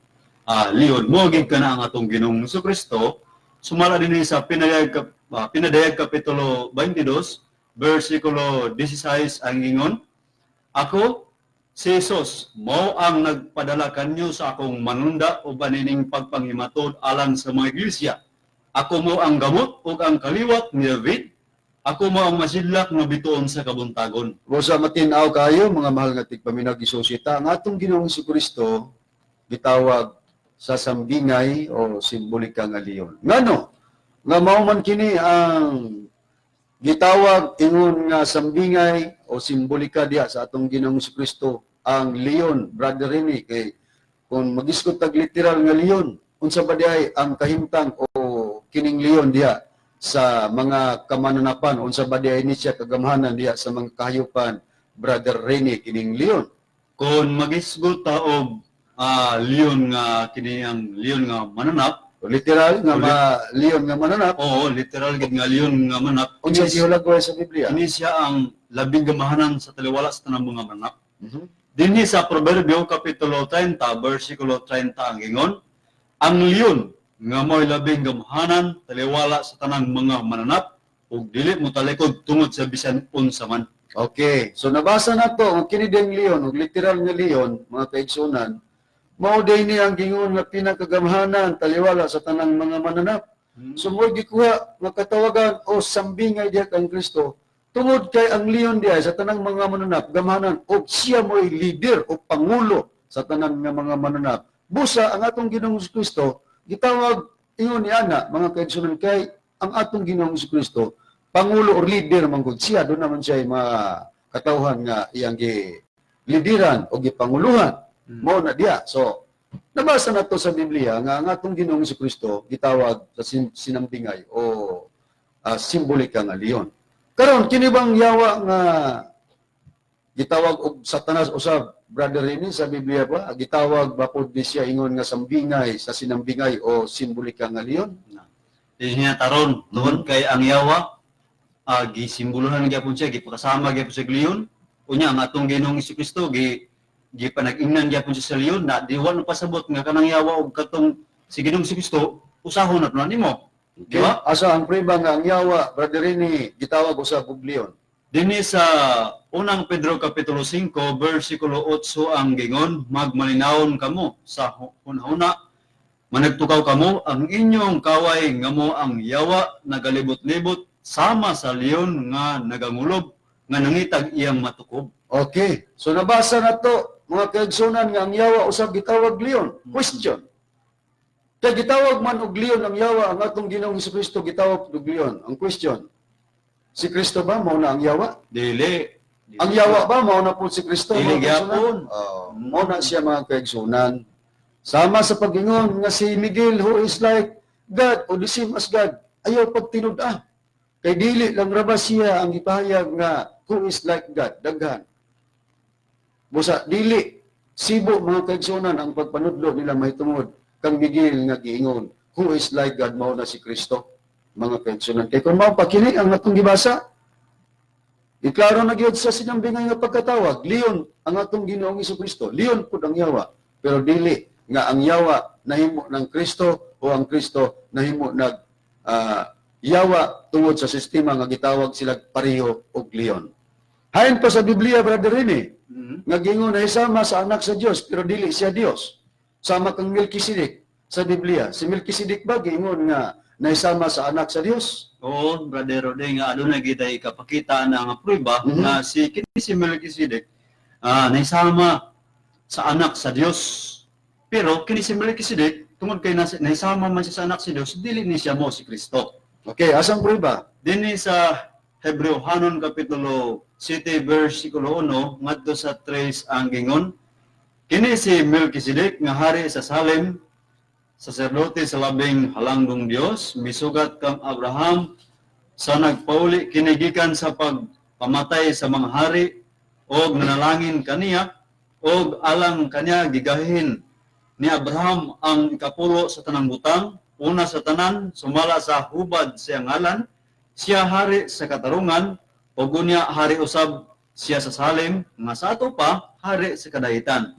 leon mo gid kana ang atong Ginoong Kristo sumala dinhi sa Pinadayag kapitulo 22 bersikulo 16. Ang ingon, "Ako si Jesus mao ang nagpadala kanyo sa akong manunda o banining pagpanghimatod alang sa mga iglesia. Ako mo ang gamot ug ang kaliwat ni David. Ako mo ang masidlak nga bituon sa kabuntagon." Busa matin-aw kayo, mga mahal nga tigpaminaw, gisusita ang atong Ginoong Kristo gitawag sa sambingay o simbolika nga leon. Ngano? Nga mao man kini ang gitawag ingon nga sambingay o simbolika diha sa atong Ginoong Kristo ang leon, Brother Rene, kay kung magisgot tag literal nga leon, unsa ba diay ang kahimtang o kining leon diha sa mga kamananapan? Unsa ba diay ni siya kagamhanan diha sa mga kahayupan, Brother Rene, kining leon? Kung magisgot ta og leon nga kini ang leon nga mananap, Literal nga ma leon nga mananap. Oo, literal gid nga leon nga mananap. Unsa Kini, gihulagway sa Biblia? kini siya ang labing gamahanan sa taliwala sa tanang mga mananap. Dinhi sa Proverbio kapitulo 30 bersikulo 30, ang ingon, "Ang leon nga mo'y labing gamahanan taliwala sa tanang mga mananap ug dili mo talikod tungod sa bisan unsa man." Okay. So nabasa na to ang kini ding leon og literal nga leon, mga kaigsunan, mao day ni ang gingon nga pinakagamhanan taliwala sa tanang mga mananap. So mo gikuha nga katawagan o sambingay diha kang Kristo tungod kay ang leon diha sa tanang mga mananap gamhanan og siya mo'y leader o pangulo sa tanan nga mga mananap. Busa ang atong Ginoong Kristo gitawag ingon ni ana, mga kaigsunan, kay ang atong Ginoong Kristo pangulo or leader man gud siya. Doon naman siya mga katawhan nga iyang gi lideran o gipanguluhan mo na diya. So nabasa na to sa Biblia nga ang atong Ginoong Kristo gitawag sa sinambingay o simbolika nga leon. Karon, kini bang yawa nga gitawag og Satanas usab, Brother Rene, sa Biblia ba gitawag ba pod ni siya ingon nga sambingay sa sinambingay o simbolika nga leon? Di niya taron tungod kay ang yawa Gisimbolohan gyapon siya, gipakasama gyapon sa leon. Unya ang atong Ginoong Kristo gipanag-ingnan gyapon siya sa leon na di wa na pasabot nga kanang yawa og katong si Ginoong Kristo usahon na nimo. Okay. Di ba? Asa ang prueba nga ang yawa, Brother Rene, gitawag usab og leon? Dinhi sa Unang Pedro kapitulo 5 bersikulo 8 ang gingon, "Magmalinawon kamo sa hunahuna, managtukaw kamo, ang inyong kaway nga mo ang yawa nagalibot-libot sama sa leon nga nagangulob nga nangitag iyang matukob." Okay. So nabasa na to, mga kaigsunan, nga ang yawa usab gitawag leon. Question. Kay gitawag man og leon ang yawa, ang atong Ginoong Kristo gitawag og leon. Ang question, si Kristo ba mao na ang yawa? Dili. Ang yawa ba mao na po si Kristo, Dili mga kaigsunan? gyapon. Oh, mao na siya, mga kaigsunan. Sama sa pag-ingon nga si Miguel, who is like God o the same as God, ayaw pagtinud-a. Kay dili lang ra ba siya ang gipahayag nga who is like God, daghan. Busa dili sibo, mga kaigsunan, ang pagpanudlo nila mahitungod kang Miguel nga giingon who is like God mao na si Kristo, mga kaigsunan. Kay kung mao pa kini ang atong gibasa, iklaro na gyud sa sinambingay nga pagkatawag, leon ang atong Ginoong Kristo. Leon pud ang yawa, pero dili nga ang yawa nahimo ng Kristo o ang Kristo nahimo nag yawa tungod sa sistema nga gitawag sila pareho og leon. Hain pa sa Biblia, Brother Rene, nga gingon na isama sa anak sa Dios pero dili siya Dios. Sama kang Melchizedek sa Biblia. Si Melchizedek ba giingon nga naisama sa anak sa Dios? Oo, Brother Rode, nga aduna kita ikapakita na nga prueba nga si kini si Melchizedek naisama sa anak sa Dios. Pero kini si Melchizedek, tungod kay naisama man siya sa anak sa Dios, dili ni siya mo si Kristo. Okay, asang prueba? Dinhi sa Hebreohanon kapitulo 7 versikulo 1 ngadto sa 3 ang gingon, "Kini si Melchizedek nga hari sa Salem, saserdote sa labing halanggong Dios, misugat kang Abraham sa nagpauli kini gikan sa pagpamatay sa mga hari og nanalangin kaniya, og alang kaniya gigahin ni Abraham ang ikapulo sa tanang butang. Una sa tanan, sumala sa hubad siya ngalan, siya hari sa katarungan, ug unya hari usab siya sa Salem nga sa ato pa hari sa kadahitan.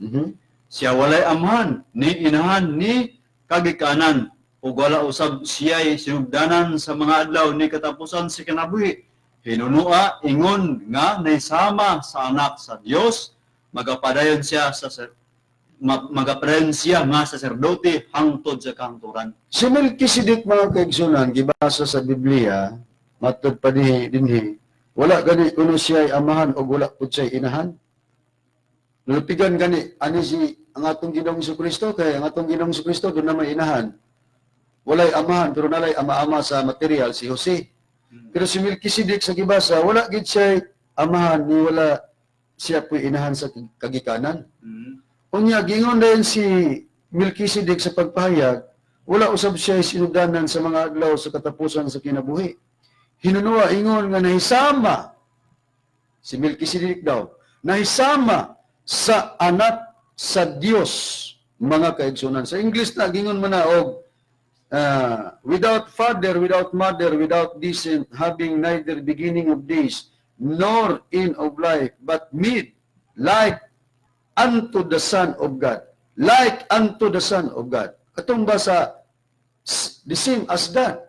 Siya walay amahan ni inahan ni kagikanan ug wala usab siya'y sinugdanan sa mga adlaw ni katapusan sa kinabuhi. Hinunua ingon nga naisama sa anak sa Dios, magapadayon siya nga saserdote hangtod sa kahangturan." Si Melchizedek, mga kaigsunan, gibasa sa Biblia, matod pa dinhi, wala gani kuno siya amahan o wala pud siya inahan. Nulupigan gani ani si ang atong Ginoong Kristo, kay ang atong Ginoong Kristo doon na may inahan. Walay amahan pero nalay ama-ama sa material, si Jose. Pero si Melchizedek sa gibasa, wala gid siya amahan ni wala siya puy inahan sa kagikanan. Unya gingon din si Melchizedek sa pagpahayag, wala usab siya sinudanan sa mga adlaw sa katapusan sa kinabuhi. Hinunua ingon nga nahisama si Melchizedek daw, nahisama sa anak sa Dios, mga kaigsunan. Sa English na gingon man na og without father, without mother, without descent, having neither beginning of days nor end of life, but made like unto the Son of God. Like unto the Son of God. Katong ba sa the same as God?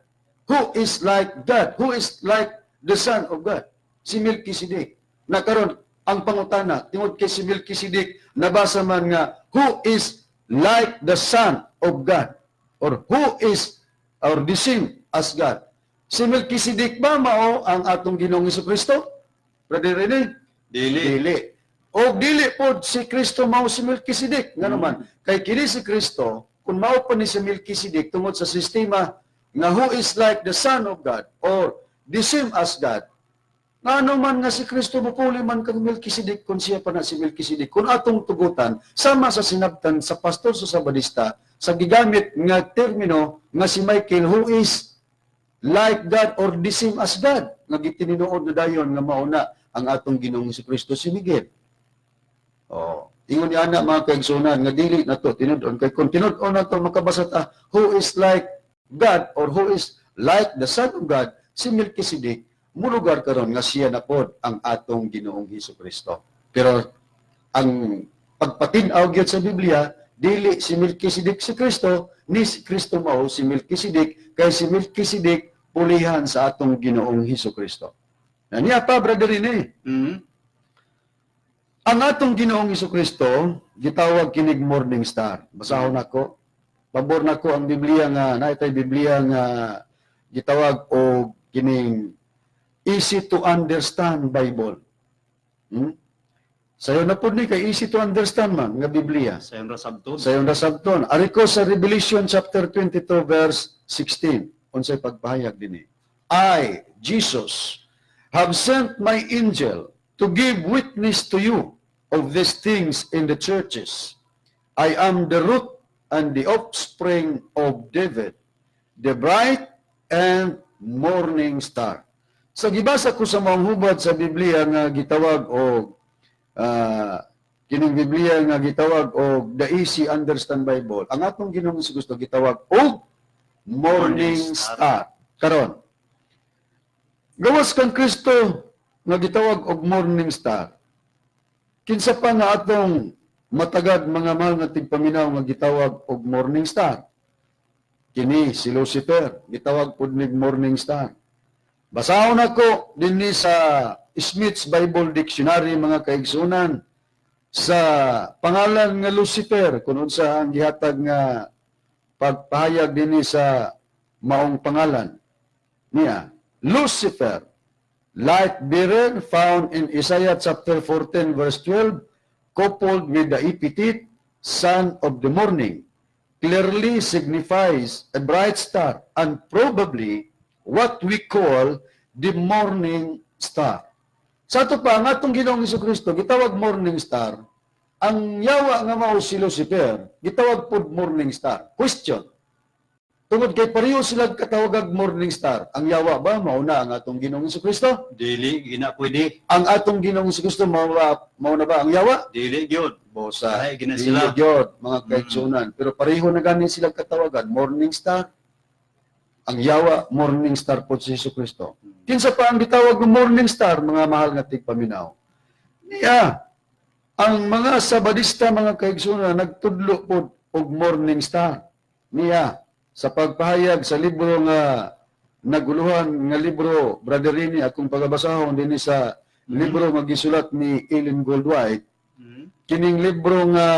Who is like God? Who is like the Son of God? Si Melchizedek. Na karon ang pangutana, tungod kay si Melchizedek, nabasa man nga, who is like the Son of God? Or who is or the same as God? Si Melchizedek ba mao ang atong Ginoong Kristo, Brother Rene? Dili. Dili. O dili po si Kristo mao si Melchizedek. Nga naman, kay kini si Kristo, kung mao pa ni si Melchizedek tungod sa sistema nga who is like the Son of God or the same as God, ngano man nga si Kristo mupuli man kang Melchizedek kung siya pa na si Melchizedek? Kung atong tugutan, sama sa sinabtan sa pastor sa Sabadista, sa gigamit nga termino nga si Michael who is like God or the same as God, nga gitininuod na dayon nga mauna ang atong Ginoong Kristo si Miguel. Oh, ingon ni ana, mga kaigsunan, nga dili na to tinud-on, kay kung tinud-on na to makabasa ta who is like God or who is like the Son of God, si Melchizedek. Mulugar karon nga siya na pod ang atong Ginoong Hesus Kristo. Pero ang pagpatin-aw gyud sa Biblia, dili si Melchizedek si Kristo, ni si Kristo mao si Melchizedek, kay si Melchizedek pulihan sa atong Ginoong Hesus Kristo. Na niya pa, Brother Rene, ang atong Ginoong Hesus Kristo gitawag kinig Morning Star. Basahon nako. Pabor nako ang Biblia nga naitay Biblia nga gitawag og kining Easy to Understand Bible. Sayo na pud ni kay easy to understand man nga Biblia. Sayon ra sabton. Sayon ra sabton. Ari ko sa Revelation chapter 22 verse 16. Unsay pagpahayag dinhi? "I, Jesus, have sent my angel to give witness to you of these things in the churches. I am the root and the offspring of David, the bright and morning star." Sa gibasa ko sa mga hubad sa Biblia nga gitawag og kining Biblia nga gitawag og The Easy Understand Bible, ang atong Ginoong Kristo gitawag og Morning Morning Star. Karon, gawas kang Kristo nga gitawag og Morning Star, kinsa pa nga atong matagad, mga mahal nga tigpaminaw, nga gitawag og Morning Star? Kini si Lucifer, gitawag pud nig Morning Star. Basahon nako dinhi sa Smith's Bible Dictionary, mga kaigsunan, sa pangalan nga Lucifer, kung unsa ang gihatag nga pagpahayag dinhi sa maong pangalan niya. Lucifer, light bearer, found in Isaiah chapter 14 verse 12, coupled with the epithet "son of the morning," clearly signifies a bright star and probably what we call the morning star. Sa ato pa, ang atong Ginoong Kristo gitawag Morning Star, ang yawa nga mao si Lucifer, gitawag pod Morning Star. Question. Tungod kay pareho sila katawagag Morning Star, ang yawa ba mao na ang atong Ginoong Kristo? Dili gina pwede. Ang atong Ginoong Kristo mao na ba ang yawa? Dili gyud. Bosa. Ay, gina Dili sila. gyud, mga kaigsunan. Pero pareho na gani sila katawagan, Morning Star. Ang yawa, Morning Star po si Jesu Kristo. Kinsa pa ang gitawag ng Morning Star, mga mahal nga tigpaminaw? Niya, ang mga Sabadista, mga kaigsunan, nagtudlo po og Morning Star. Niya, sa pagpahayag sa libro nga naguluhan nga libro, Brother Rini, akong pagabasahon dinhi sa libro nga gisulat ni Ellen Goldwhite, kining libro nga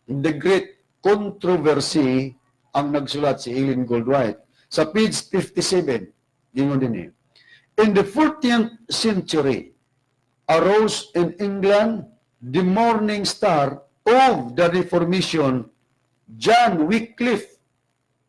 The Great Controversy, ang nagsulat si Ellen Goldwhite. Sa page 57, gingon din. "In the 14th century, arose in England the morning star of the Reformation. John Wycliffe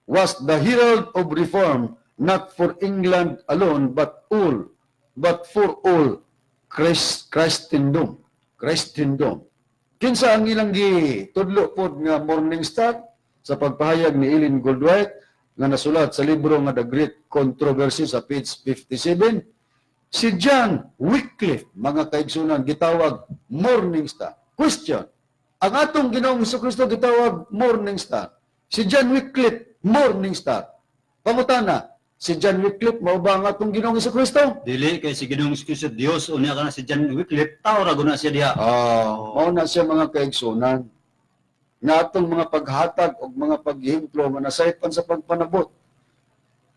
was the herald of reform, not for England alone, but for all Christendom." Christendom. Kinsa ang ilang gitudlo pod nga Morning Star sa pagpahayag ni Ellen Goldwhite nga nasulat sa libro nga The Great Controversy sa page 57? Si John Wycliffe, mga kaigsunan, gitawag Morning Star. Question. Ang atong Ginoong Kristo gitawag Morning Star. Si John Wycliffe, Morning Star. Pangutana, si John Wycliffe mao ba ang atong Ginoong Kristo? Dili, kay si Ginoong Kristo Dios, unya kana si John Wycliffe tao ra guna siya diha. Ah, mao na siya, mga kaigsunan. Nga atong mga paghatag og mga paghihemplo manasaypan sa pagpanabot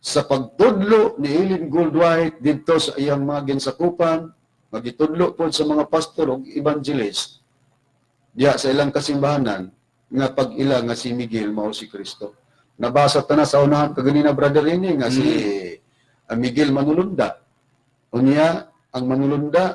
sa pagtudlo ni Ellen Goldwhite didto sa iyang mga ginsakupan, magitudlo pod sa mga pastor og evangelist diya sa ilang kasimbahanan nga pag-ila nga si Miguel mao si Kristo. Nabasa ta na sa unahan kaganina, Brother Rene, nga si Miguel manulunda. Unya, ang manulunda,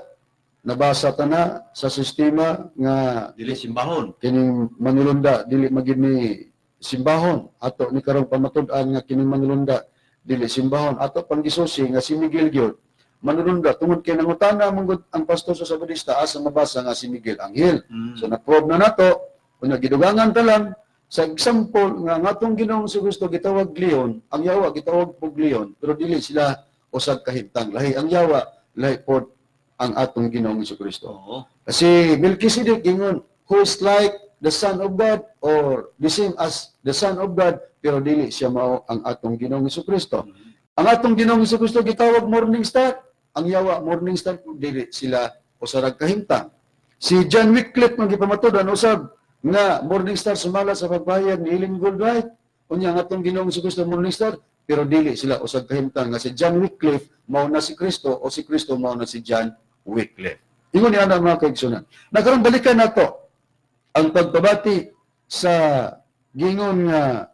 nabasa ta na sa sistema nga Dili simbahon. Kining manulunda dili magid ni simbahon. Ato ni karong pamatud-an nga kining manulunda dili simbahon. Ato pang gisusi nga si Miguel gyud manulunda tungod kay nangutana man gud ang pastor sa Sabadista asa mabasa nga si Miguel anghel. So na-prove na nato. Unya gidugangan ta lang sa example nga ang atong Ginoong Kristo gitawag leon, ang yawa gitawag pog leon, pero dili sila usag kahimtang. Lahi ang yawa, lahi pod ang atong Ginoong Kristo. Kasi Melchizedek ingon, "who is like the Son of God" or "the same as the Son of God," pero dili siya mao ang atong Ginoong Kristo. Ang atong Ginoong Kristo gitawag morning star. Ang yawa morning star po, dili sila usa ra kahimtang. Si John Wycliffe nga gipamatudan usab nga morning star sumala sa pagpahayag ni Ellen Goldwhite. Unya ang atong Ginoong Kristo morning star, pero dili sila usag kahimtang nga si John Wycliffe mao na si Kristo o si Kristo mao na si John Wycliffe. Ingon ni ana, mga kaigsunan. Na karon balikan nato ang pagpabati sa gingon nga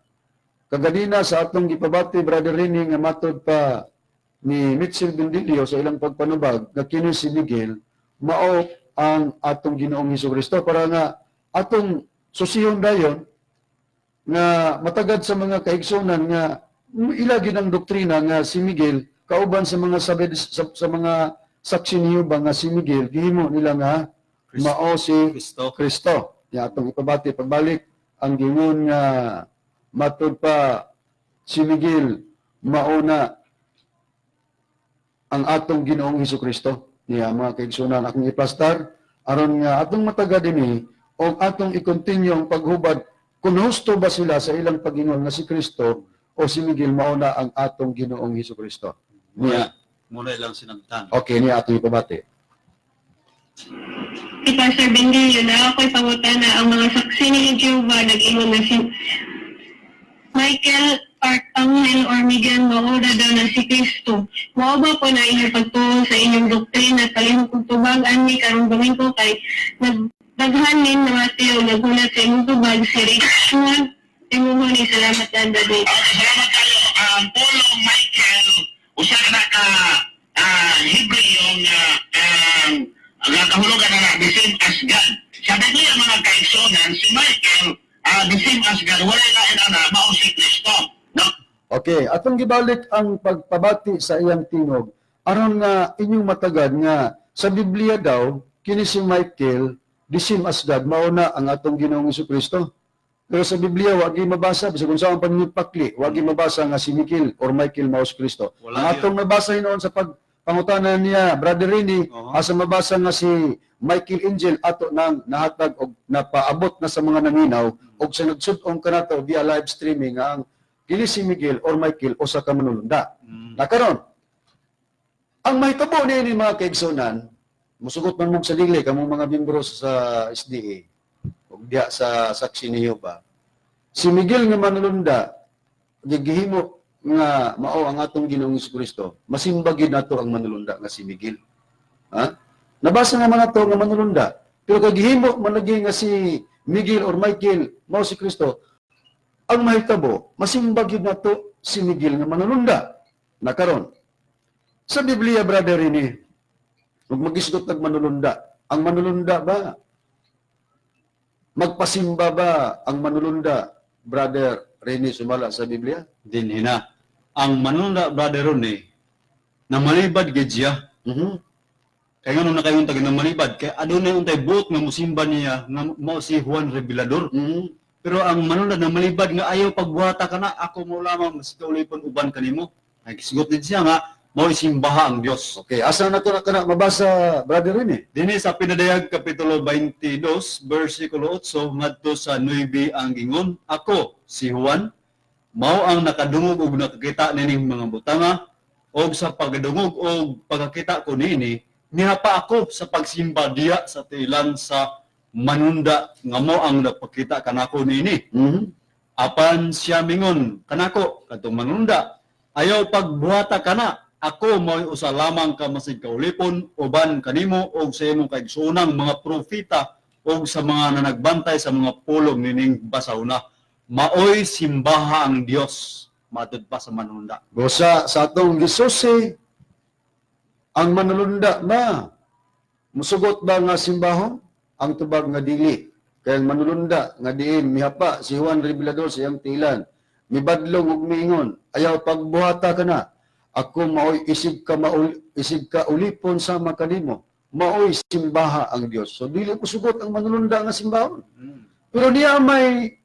kaganina sa atong gipabati, Brother Rene, nga matod pa ni Mitchell Bendilio sa ilang pagpanubag nga kini si Miguel mao ang atong Ginoong Hesus Kristo, para nga atong susihon dayon nga matagad sa mga kaigsunan nga ila ang doktrina nga si Miguel kauban sa mga sabi sa mga Saksi ni Jehova nga si Miguel gihimo nila nga Kristo. Mao si Kristo. Kristo. Ya, atong ipabati pagbalik ang gingon nga matud pa si Miguel mao na ang atong Ginoong Hesus Kristo. Niya, mga kaigsunan, akong iplastar aron nga atong matagad ini o atong i-continue ang paghubad kung husto ba sila sa ilang pag-ingon nga si Kristo o si Miguel mao na ang atong Ginoong Hesus Kristo. Niya, Muna ilang sinagtan. Okay, niya atong ipabati. Si Pastor Bendilio na ako'y pangutana, ang mga Saksi ni Jehovah nag-ingon na si Michael Archangel or Miguel maura daw na si Kristo. Mao ba po na inyong pagtuo sa inyong doktrina? Palihog kog tubag-an mi karong Domingo kay nagdaghan min namati og naghulat sa imong tubag, si Richmond. Imo ni salamat and David. Okay, salamat kayo. Ang pulong Michael, usa na ka Hebreo nga ang kahulugan na the same as God. Sa Biblia, mga kaigsunan, si Michael, the same as God, wala na ana, mao si Kristo. No? Okay, atong gibalik ang pagpabati sa iyang tingog aron nga inyong matagad nga sa Biblia daw kini si Michael the same as God mao na ang atong Ginoong Kristo. Pero sa Biblia wa gyud mabasa bisag unsa ang paningpakli, wa gyud mabasa nga si Michael or Michael mao si Kristo. Wala Ang atong mabasa hinuon sa pagpangutana niya, Brother Rini, asa mabasa nga si Michael Angel, ato nang nahatag og napaabot na sa mga naminaw og sa nagsud-ong kanato via live streaming nga ang kini si Miguel or Michael usa ka manulunda. Nakaron, ang mahitabo niini, mga kaigsunan, musugot man mong sa dili kamong mga miyembro sa SDA ug diha sa Saksi ni Jehova. Si Miguel nga manulunda gigihimo nga mao ang atong Ginoong Kristo. Masimba gyud nato ang manulunda nga si Miguel. Ha? Nabasa nga man nato nga manulunda, pero kag gihimo man lagi nga si Miguel or Michael mao si Kristo, ang mahitabo, masimba gyud nato si Miguel nga manulunda. Nakaron, sa Biblia, Brother Rene, ug magisgot nag manulunda. Ang manulunda ba? Magpasimba ba ang manulunda, Brother Rene, sumala sa Biblia? Dinhi na. Ang manunda, Brother Ronnie, na malibad gid siya. Kaya nga nung nakayon tag na malibad, kay adunay untay buot nga musimba niya nga mao si Juan Revelador. Pero ang manunda na malibad nga ayaw pagbuhata ka na, ako mo lamang mas kaulipon uban kanimo. Nagsigot din siya nga mao simbaha ang Dios. Okay, asa na to na kana mabasa, Brother Rene? Dinhi sa Pinadayag kapitulo 22 bersikulo 8 ngadto sa 9 ang gingon, "Ako si Juan mao ang nakadungog og nakakita nining mga butanga, og sa pagdungog og pagkakita ko niini nihapa ako sa pagsimba diya sa tilan sa manunda nga mao ang nagpakita kanako niini. Apan siya mingon kanako," kadtong manunda, "ayaw pagbuhata kana. Ako mo'y usa lamang ka masig kaulipon uban kanimo og sa imong kaigsoonang mga propeta og sa mga nanagbantay sa mga pulong nining basawna. Maoy simbaha ang Dios," matud pa sa manunda. Busa sa atong gisusi, ang manulunda ba musugot ba nga simbahon? Ang tubag nga dili. Kay ang manulunda nga diin mihapa si Juan Revelador sa iyang tilan, mibadlong ug miingon, "Ayaw pagbuhata ka na. Ako maoy isig ka ulipon sama kanimo." Maoy simbaha ang Dios. So dili musugot ang manulunda nga simbahon. Pero niya may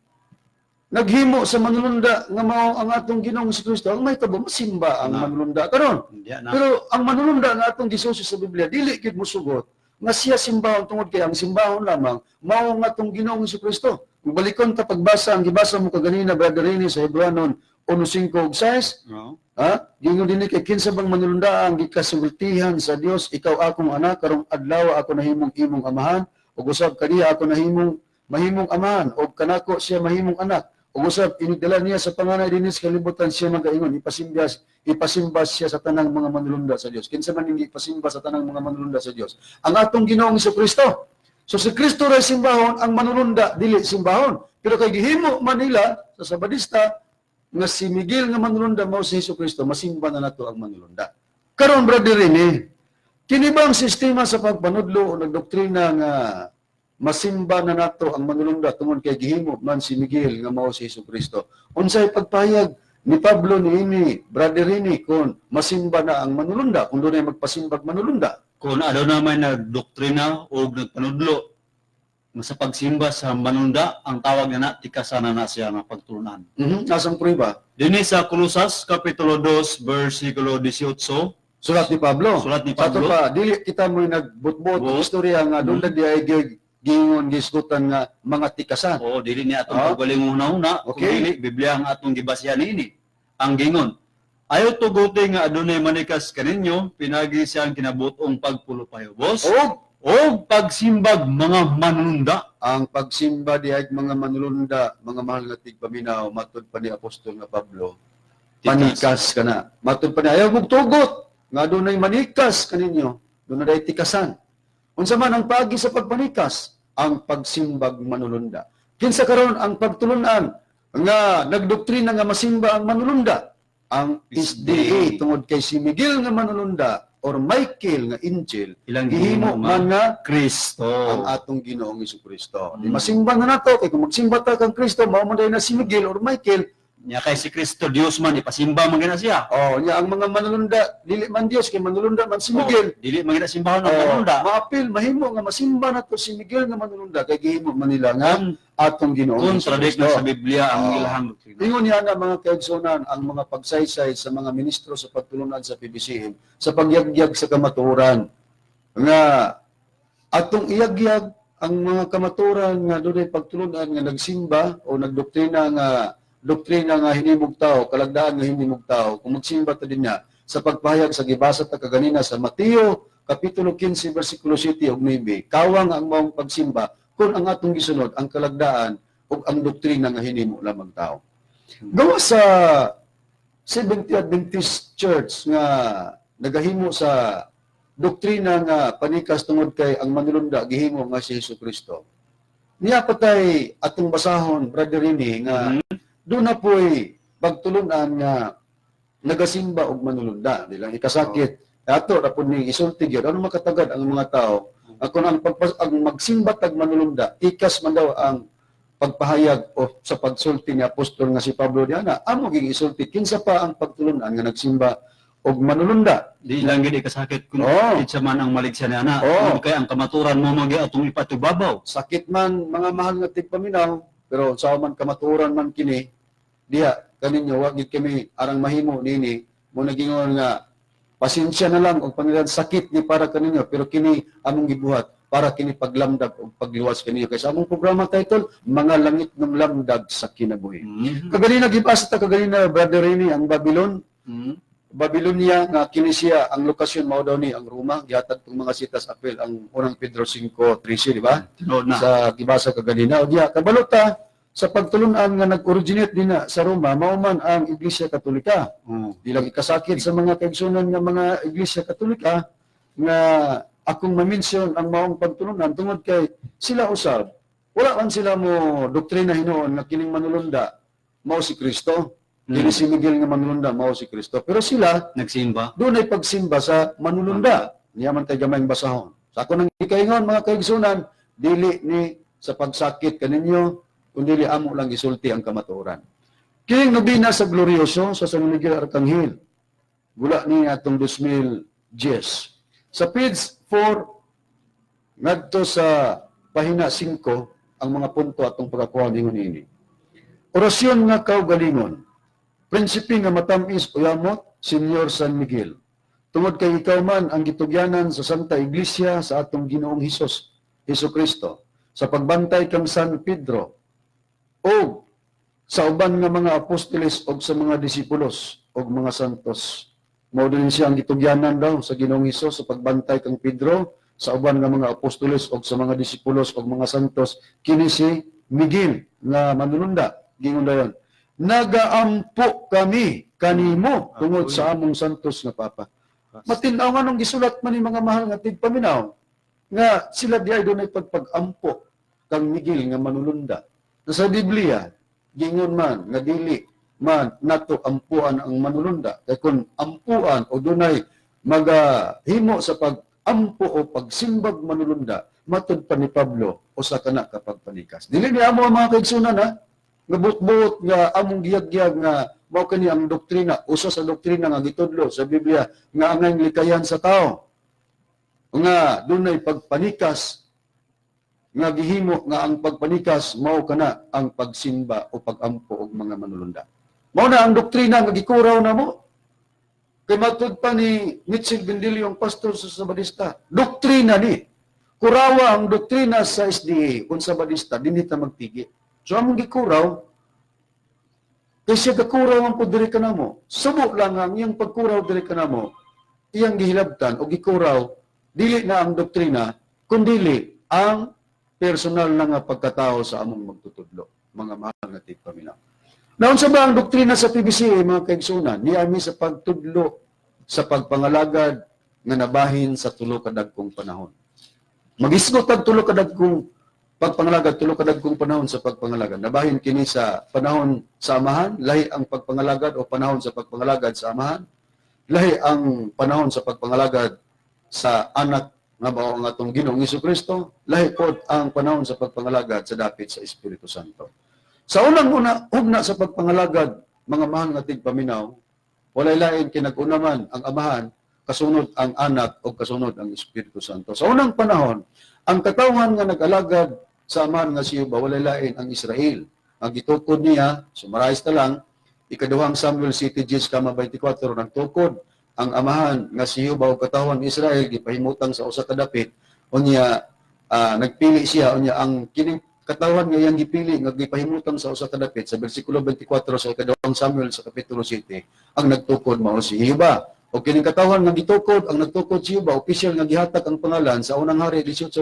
naghimo sa manulunda nga mao ang atong Ginoong Kristo. Ang may tabo masimba ang Na. manulunda karon. Hindi na. Pero ang manulunda nga atong gisusi sa Biblia dili gid mosugot nga siya simbahon tungod kay ang simbahon lamang mao ang atong Ginoong Kristo. Kung balikon ta pagbasa ang gibasa mo kaganina, Brother Rene, sa Hebreanon 1:5 ug 6. Oo. Ha? Gingon dinhi kay kinsa bang manulunda ang gikasultihan sa Dios, "Ikaw akong anak, karong adlaw ako nahimong imong amahan," ug usab, "Kaniya ako nahimong mahimong amahan ug kanako siya mahimong anak," ug usab, "Inigdala niya sa panganay dinhi sa kalibutan, siya magaingon, ipasimba siya sa tanang mga manulunda sa Dios." Kinsa man hindi ipasimba sa tanang mga manulunda sa Dios? Ang atong Ginoong Kristo. So si Kristo ray simbahon, ang manulunda dili simbahon. Pero kay gihimo man nila sa Sabadista nga si Miguel nga manulunda mao si Hesus Kristo, masimba na nato ang manulunda. Karon, Brother Rene, kini ba ang sistema sa pagpanudlo o nagdoktrina nga masimba na nato ang manulunda tungod kay gihimo man si Miguel nga mao si Hesus Kristo? Unsay pagpahayag ni Pablo niini, Brother Rene, kung masimba na ang manulunda, kung dunay magpasimbag manulunda? Kung aduna may nagdoktrina o nagpanudlo nga sa pagsimba sa manunda, ang tawag na na, tikasan na na siya nga pagtulunan. Asang prueba? Dinhi sa Kolosas, Kapitulo 2, versikulo 18. Sulat ni Pablo. Sulat ni Sa ato Pablo. pa, dili kita mo nagbutbot Buot. istorya nga doon lang di ay giingon gisgutan nga mga tikasan. Oo, dili ni atong kaugalingong hunahuna, kung dili Biblia ang atong gibasihan niini. Ang gingon, "Ayaw tuguti nga adunay manikas kaninyo pinagi siyang kinabutong pagpulupahibos Og o pagsimbag mga manunda." Ang pagsimba di ay mga manulunda, mga mahal nga tigpaminaw, matud pa ni Apostol nga Pablo, Tikas. Panikas ka na. Matud pa ni, ayaw mong tugot nga dunay manikas kaninyo, dunay tikasan. Unsa man ang paagi sa pagpanikas? Ang pagsimbag manulunda. Kinsa karon ang pagtulunan nga nagdoktrina nga masimba ang manulunda? Ang SDA, tungod kay si Miguel nga manulunda or Michael nga angel Ilang gihimo gihimo man nga Kristo. ang atong Ginoong Kristo. Di masimba na nato kay kung magsimba ta kang Kristo, mao man na si Miguel or Michael. Nya kay si Kristo Dios man, ipasimba man gina siya. Oh, nya ang mga manulunda dili man Dios kay manulunda man si Miguel. Oh, dili man gina simbahon ang Oh, manunda. maapil mahimo nga masimba nato si Miguel nga manulunda kay gihimo man nila nga atong Ginoong Contradict na Kristo. sa Biblia ang ilahang doktrina. Ingon niya nga, mga kaigsunan, ang mga pagsaysay sa mga ministro sa pagtulunan sa PBCM sa pagyagyag sa kamatuoran nga atong iyagyag ang mga kamatuoran nga dunay pagtulunan nga nagsimba o nagdoktrina nga doktrina nga hinimog tao, kalagdaan nga hinimog tao, kung magsimba ta din niya sa pagpahayag sa gibasa ta kaganina sa Mateo kapitulo 15 bersikulo 7 ug 9, kawang ang maong pagsimba kung ang atong gisunod ang kalagdaan ug ang doktrina nga hinimo lamang tao. Gawa sa Seventh Adventist Church nga nagahimo sa doktrina nga panikas tungod kay ang manulunda gihimo nga si Hesus Kristo. Niya patay atong basahon, Brother Rene, nga doon na po'y pagtulunan nga nagasimba og manulunda. Di lang ikasakit. Ato ra pud ning isulti gyud ano makatagad ang mga tao. Ako ang magsimba tag manulunda, tikas man daw ang pagpahayag o sa pagsulti ni apostol nga si Pablo diana. Amo ging isulti kinsa pa ang pagtulunan nga nagsimba og manulunda. Di lang gid ikasakit kung kinsa man ang maligsa niya na. Oo. Kung kay ang kamaturan mo magi atong ipatubabaw. Sakit man, mga mahal nga tigpaminaw, pero sa man kamatuoran man kini diha kaninyo, wa gid kami arang mahimo nini mo nagingon nga pasensya na lang og pangilan sakit ni para kaninyo, pero kini among gibuhat para kini paglamdag og pagliwas kaninyo kay sa among programa title, Mga Langit ng Lamdag sa Kinabuhi. Kaganina gibasa ta kaganina, Brother Rene, ang Babylon, Babylonia nga kini siya ang lokasyon mao daw ni ang Roma, gihatag tong mga sitas apel ang Unang Pedro 5:13, di ba? Tinuod na. Sa gibasa kaganina. O diya kabalo ta sa pagtulunan nga nag-originate din na sa Roma mao man ang Iglesia Katolika. Di lang ikasakit sa mga kaigsunan nga mga Iglesia Katolika nga akong ma-mention ang maong pagtulunan tungod kay sila usab wala man sila mo doktrina hinuon nga kining manulunda mao si Kristo. Dili si Miguel nga manulunda mao si Kristo. Pero sila Nagsimba. doon ay pagsimba sa manulunda. Niya man tay gamayng basahon. Sa ako nang gikaingon, mga kaigsunan, dili ni sa pagsakit kaninyo, kundi amo lang gisulti ang kamatuoran. Kining nobina sa Glorioso sa San Miguel Arcangel. Gula ni atong 2010. Sa page 4 ngadto sa pahina 5 ang mga punto atong pagkakuha ningon ini. Orasyon nga kaugalingon. Prinsipe nga matamis uyamot, Senyor San Miguel. Tungod kay ikaw man ang gitugyanan sa Santa Iglesia sa atong Ginoong Hesus, Hesus Kristo, sa pagbantay kang San Pedro o Sa uban nga mga apostoles og sa mga disipulos og mga santos. Mao din siya ang gitugyanan daw sa Ginoong Hesus sa pagbantay kang Pedro sa uban nga mga apostoles og sa mga disipulos og mga santos, kini si Miguel nga manununda. Gingon dayon, "Nagaampo kami kanimo tungod sa among santos nga papa." Matin-aw nga nung gisulat man ni, mga mahal nga tigpaminaw, nga sila di ay dunay pagpagampo kang Miguel nga manulunda. Na sa Biblia, gingon man nga dili man nato ampuan ang manulunda. Kay kung ampuan o dunay magahimo sa pagampo o pagsimbag manulunda, matud pa ni Pablo, usa kana ka pagpanikas. Dili ni amo ang mga kaigsunan ha, nga buot-buot nga among giyag-giyag nga mao kani ang doktrina, usa sa doktrina nga gitudlo sa Biblia nga angay likayan sa tao. Nga dunay pagpanikas nga gihimo nga ang pagpanikas mao kana ang pagsimba o pagampo og mga manulunda. Mao na ang doktrina nga gikuraw namo. Kay matud pa ni Mitchell Bendilio, ang pastor sa Sabadista, doktrina ni. Kurawa ang doktrina sa SDA kung Sabadista, dinhi ta magtigi. So among gikuraw, kay siya gakuraw ang po diri kanamo. Subo lang ang iyang pagkuraw diri kanamo, iyang gihilabtan o gikuraw, dili na ang doktrina, kundili ang personal na nga pagkatao sa among magtutudlo, mga mahal nga tigpaminaw. Naunsa ba ang doktrina sa PBCA, mga kaigsunan? Niami sa pagtudlo sa pagpangalagad nga nabahin sa tulo ka dagkong panahon. Magisgot tag tulo ka dagkong pagpangalagad, tulo ka dagkong panahon sa pagpangalagad. Nabahin kini sa panahon sa Amahan, lahi ang pagpangalagad o panahon sa pagpangalagad sa Amahan, lahi ang panahon sa pagpangalagad sa Anak nga mao ang atong Ginoong Kristo, lahi pod ang panahon sa pagpangalagad sa dapit sa Espiritu Santo. Sa unang una, hugna sa pagpangalagad, mga mahal nga tigpaminaw, walay lain kinag-una man ang Amahan, kasunod ang Anak o kasunod ang Espiritu Santo. Sa unang panahon, ang katawhan nga nag-alagad sa Amahan nga si Jehova, walay lain ang Israel. Ang gitukod niya, summarize na lang, Ikaduhang Samuel 7:10,24, nagtukod ang Amahan nga si Jehova og katawhan ni Israel, gipahimutang sa usa ka dapit, unya nagpili siya, unya ang kining katawhan nga iyang gipili nga gipahimutang sa usa ka dapit sa bersikulo 24 sa Ikaduhang Samuel sa kapitulo 7, ang nagtukod mao si Jehova. O kining katawhan nga gitukod, ang nagtukod si Jehova, opisyal nga gihatag ang pangalan sa Unang Hari 18:31,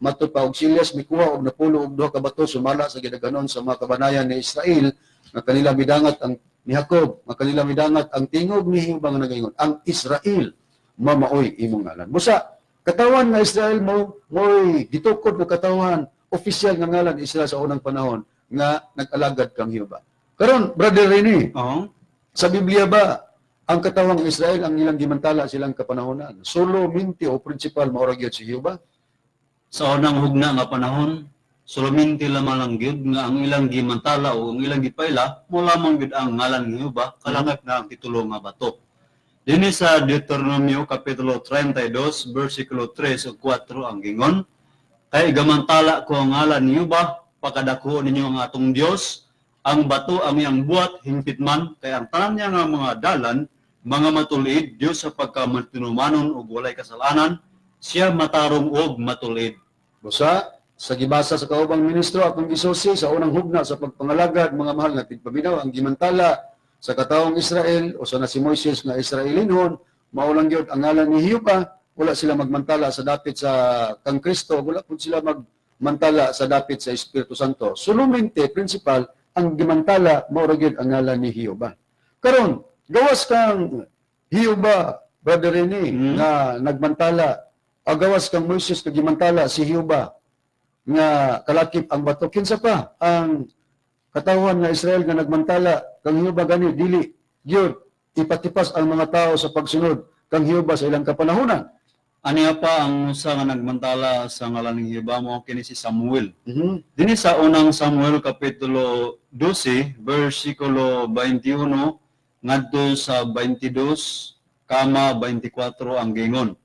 matud pa og Silyas mikuha og 92 ka bato sumala sa gidaghanon sa mga kabanayan ni Israel nga kanila midangat ang ni Jacob, nga kanila midangat ang tingog ni Jehova nga nagaingon, "Ang Israel mamaoy imong ngalan." Busa katawan nga Israel mo mo'y gitukod nga katawhan, opisyal nga ngalan Israel sa unang panahon nga nag-alagad kang Jehova. Karon, Brother Rene, sa Biblia ba ang katawang Israel ang ilang gimantala silang kapanahonan? Solamente o principal mao ra gyud si Jehova? Sa unang hugna nga panahon, solamente lamang lang gyud nga ang ilang gimantala o ang ilang gipaila mo lamang gyud ang ngalan ni Jehova kalakip na ang titulo nga bato. Dinhi sa Deuteronomio kapitulo 32 bersikulo 3 ug 4 ang gingon, "Kay gamantala ko ang ngalan ni Jehova, pakadako ninyo ang atong Dios, ang bato ang iyang buhat hingpit man, kay ang tanan niya nga mga dalan mga matulid, Dios sa pagkamatinumanon ug walay kasalanan, siya matarong og matulid." Busa, sa gibasa sa kaubang ministro akong gisusi sa unang hugna sa pagpangalagad, mga mahal nga tigpaminaw, ang gimantala sa katawang Israel o sa na si Moises nga Israelinhon mao lang gyud ang ngalan ni Jehova. Wala sila magmantala sa dapit sa kang Kristo, wala pud sila magmantala sa dapit sa Espiritu Santo. Solamente principal ang gimantala mao ra gyud ang ngalan ni Jehova. Karon, gawas kang Jehova, Brother Rene, nga nagmantala, gawas kang Moises nga gimantala si Jehova nga kalakip ang bato, kinsa pa ang katawhan nga Israel nga nagmantala kang Jehova gani dili gyud ipatipas ang mga tao sa pagsunod kang Jehova sa ilang kapanahonan? Aniya pa ang usa nga nagmantala sa ngalan ni Jehova mo kini si Samuel. Dinhi sa Unang Samuel kapitulo 12 bersikulo 21 ngadto sa 22,24 ang gingon,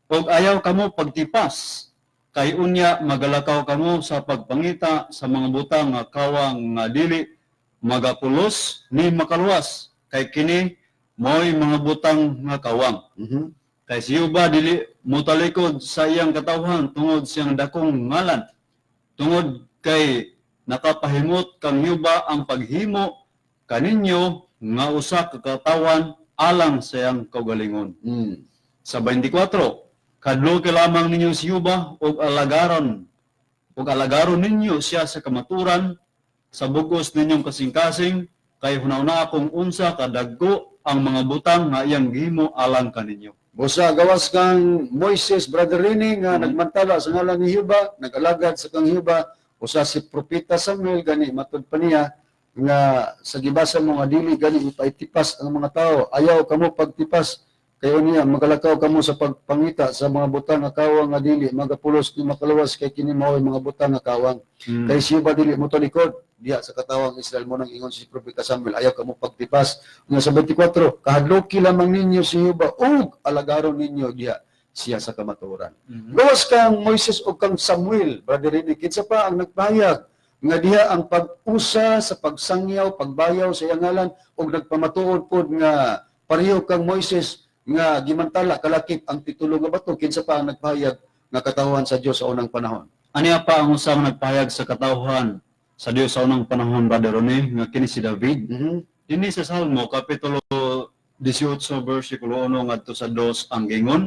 "Og ayaw kamo pagtipas, kay unya magalakaw kamo sa pagpangita sa mga butang nga kawang nga dili magapulos ni makaluwas, kay kini mo'y mga butang nga kawang. Kay si Jehova dili motalikod sa iyang katawhan tungod siyang dakong ngalan, tungod kay Nakapahimot kang Jehova ang paghimo kaninyo nga usa ka katawan alang sa iyang kaugalingon. Sa 24, kadloki lamang ninyo si Jehova ug alagaron ninyo siya sa kamaturan sa bugos ninyong kasing-kasing, kay hunahuna kung unsa kadagko ang mga butang nga iyang gihimo alang kaninyo. Busa gawas kang Moises, Brother Rene, nga nagmantala sa ngalan ni Jehova, nag-alagad sa kang Jehova, usa si Propeta Samuel gani matud pa niya nga sa gibasa mo nga dili gani ipaitipas ang mga tao. Ayaw kamo pagtipas kayo niya, magalakaw kamo sa pagpangita sa mga butang nga kawang nga dili magapulos ni makaluwas, kay kini mao'y mga butang nga kawang. Kay siya ba dili mo talikod diha sa katawang Israel mo nang ingon si Propeta Samuel, ayaw kamo pagtipas. Nga sa 24, kahadloki lamang ninyo si Jehova ug alagaron ninyo diha siya sa kamatuoran. Gawas kang Moises o kang Samuel, Brother Rene, kinsa pa ang nagpahayag nga diha ang pag-usa sa pagsangyaw, pagbayaw sa iyang ngalan ug nagpamatuod pod nga pareho kang Moises nga gimantala kalakip ang titulo nga bato? Kinsa pa ang nagpahayag nga katawhan sa Dios sa unang panahon? Aniya pa ang usang nagpahayag sa katawhan sa Dios sa unang panahon, Brother Rene, nga kini si David. Dinhi sa Salmo kapitulo 18 bersikulo 1 ngadto sa 2 ang gingon: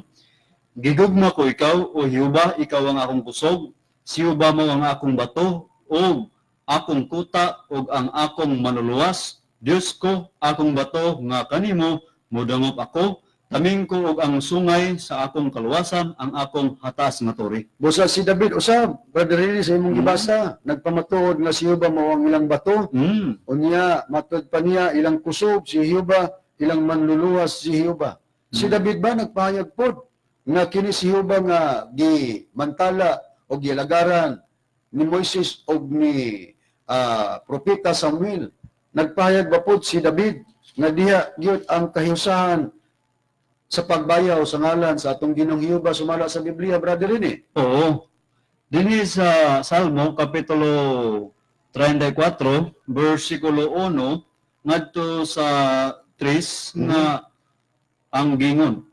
"Gigugma ko ikaw, o Jehova, ikaw ang akong kusog. Si Jehova mao ang akong bato ug akong kuta ug ang akong manluluwas. Dios ko, akong bato nga kanimo modangop ako. Taming ko ug ang sungay sa akong kaluwasan, ang akong hatas nga tore." Busa si David usab, Brother Rene, sa imong gibasa, nagpamatuod nga si Jehova mao ang ilang bato. Unya, matud pa niya ilang kusog si Jehova, ilang manluluwas si Jehova. Si David ba nagpahayag pod nga kini si Jehova nga gimantala o gilagaran ni Moises o ni Propeta Samuel? Nagpahayag ba pod si David nga diha gyud ang kahiusahan sa pagbayaw sa ngalan sa atong Ginoong Jehova sumala sa Biblia, Brother Rene? Oo. Dinhi sa Salmo kapitulo 34 bersikulo 1 ngadto sa 3 nga ang gingon: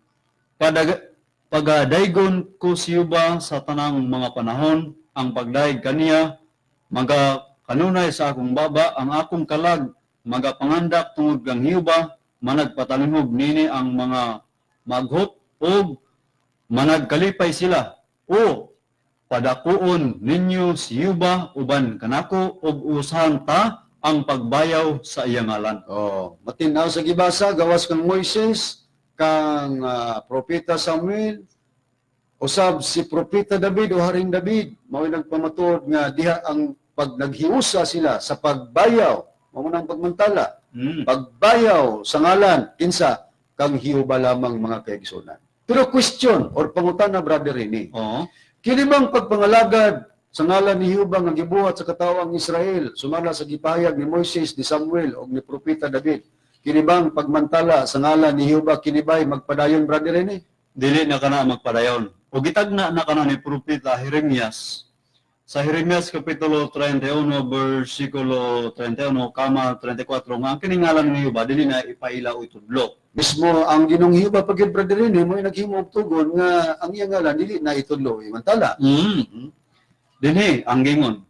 "Pagadaygon ko si Jehova sa tanang mga panahon, ang pagdayeg kaniya maga kanunay sa akong baba, ang akong kalag magapangandak tungod kang Jehova, managpatalinhog nini ang mga maghot ug managkalipay sila. O padakuon ninyo si Jehova uban kanako ug usahan ta ang pagbayaw sa iyang ngalan." Oh, matinaw sa gibasa, gawas kang Moises, kang Propeta Samuel, usab si Propeta David o Haring David, mao'y nagpamatuod nga diha ang pag naghiusa sila sa pagbayaw, mao nang pagmantala, pagbayaw sa ngalan kinsa? Kang Jehova lamang, mga kaigsunan. Pero question or pangutana, Brother Rene, kini bang pagpangalagad sa ngalan ni Jehova nga gibuhat sa katawang Israel sumala sa gipahayag ni Moises, ni Samuel ug ni Propeta David, kini bang pagmantala sa ngalan ni Jehova, kini ba'y magpadayon, Brother Rene? Dili na kana magpadayon. O gitagna na kana ni Propeta Jeremias sa Jeremias kapitulo 31 bersikulo 31 kama 34 nga ang kining ngalan ni Jehova dili na ipaila o itudlo. Mismo ang Ginoong Jehova pagid, Brother Rene, mo naghimo og tugon nga ang iyang ngalan dili na itudlo imantala. Dinhi ang gingon: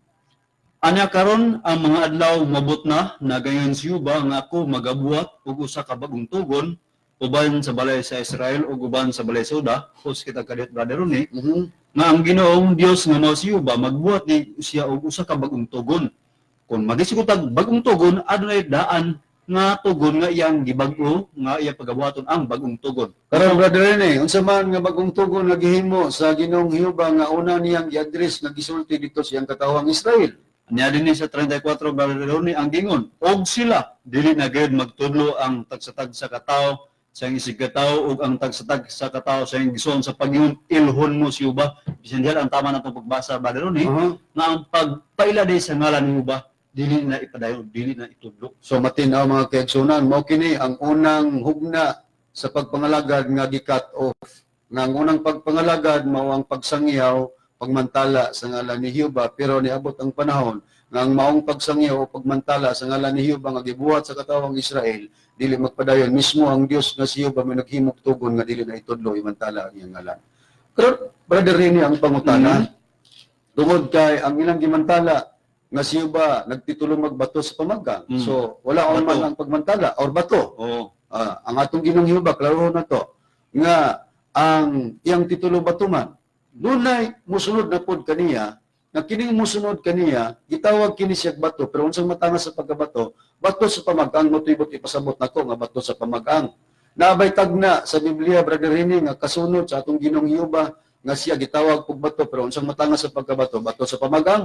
"Anya karon ang mga adlaw mabot na, nagayon si Jehova, nga ako magabuhat og usa ka bagong tugon uban sa balay sa Israel ug uban sa balay sa Juda." Hus kita kadiyot, Brother Rene, nga ang Ginoong Dios nga mao si Jehova magbuhat ni siya og usa ka bagong tugon. Kung magisugutag bagong tugon, adunay daan nga tugon nga iyang gibag-o nga iyang pagabuhaton ang bagong tugon. Karon, Brother Rene, unsa man nga bagong tugon nga gihimo sa Ginoong Jehova nga una niyang gi-address nga gisulti dito sa iyang katawang Israel? Niya dinhi sa 34, Brother Rene, ang gingon: "Og sila dili na gayud magtudlo ang tagsa-tagsa ka tawo sa iyang isig katawo ug ang tagsa-tagsa ka tawo sa iyang igsoon sa pag-ingon, 'Ilhon mo si Jehova.'" Bisan diha ang tama natong pagbasa, Brother Rene, nga ang pagpaila day sa ngalan ni Jehova dili na ipadayon, dili na itudlo. So matinaw, mga kaigsunan, mao kini ang unang hugna sa pagpangalagad nga gi-cut off. Nga ang unang pagpangalagad mao ang pagsangyaw, pagmantala sa ngalan ni Jehova, pero niabot ang panahon nga ang maong pagsangyaw o pagmantala sa ngalan ni Jehova nga gibuhat sa katawang Israel dili magpadayon. Mismo ang Dios nga si Jehova may naghimog tugon nga dili na itudlo imantala ang iyang ngalan. Pero, Brother Rene, ang pangutana, tungod kay ang ilang gimantala Nga siya ba nagtitulong magbato sa pamagang. So wala Bato. man ang pagmantala or bato. Oo. Ah, ang atong Ginoong Jehova, klaro na to nga ang iyang titulo bato man. Dunay musunod na pod kaniya, nga kining musunod kaniya gitawag kini siya bato, pero unsang matanga sa pagkabato, bato sa pamagang. Mo tibot ipasabot nako nga bato sa pamagang. Naabay tagna sa Biblia, Brother Rene, nga kasunod sa atong Ginoong Jehova nga siya gitawag og bato, pero unsang matanga sa pagkabato, bato sa pamagang?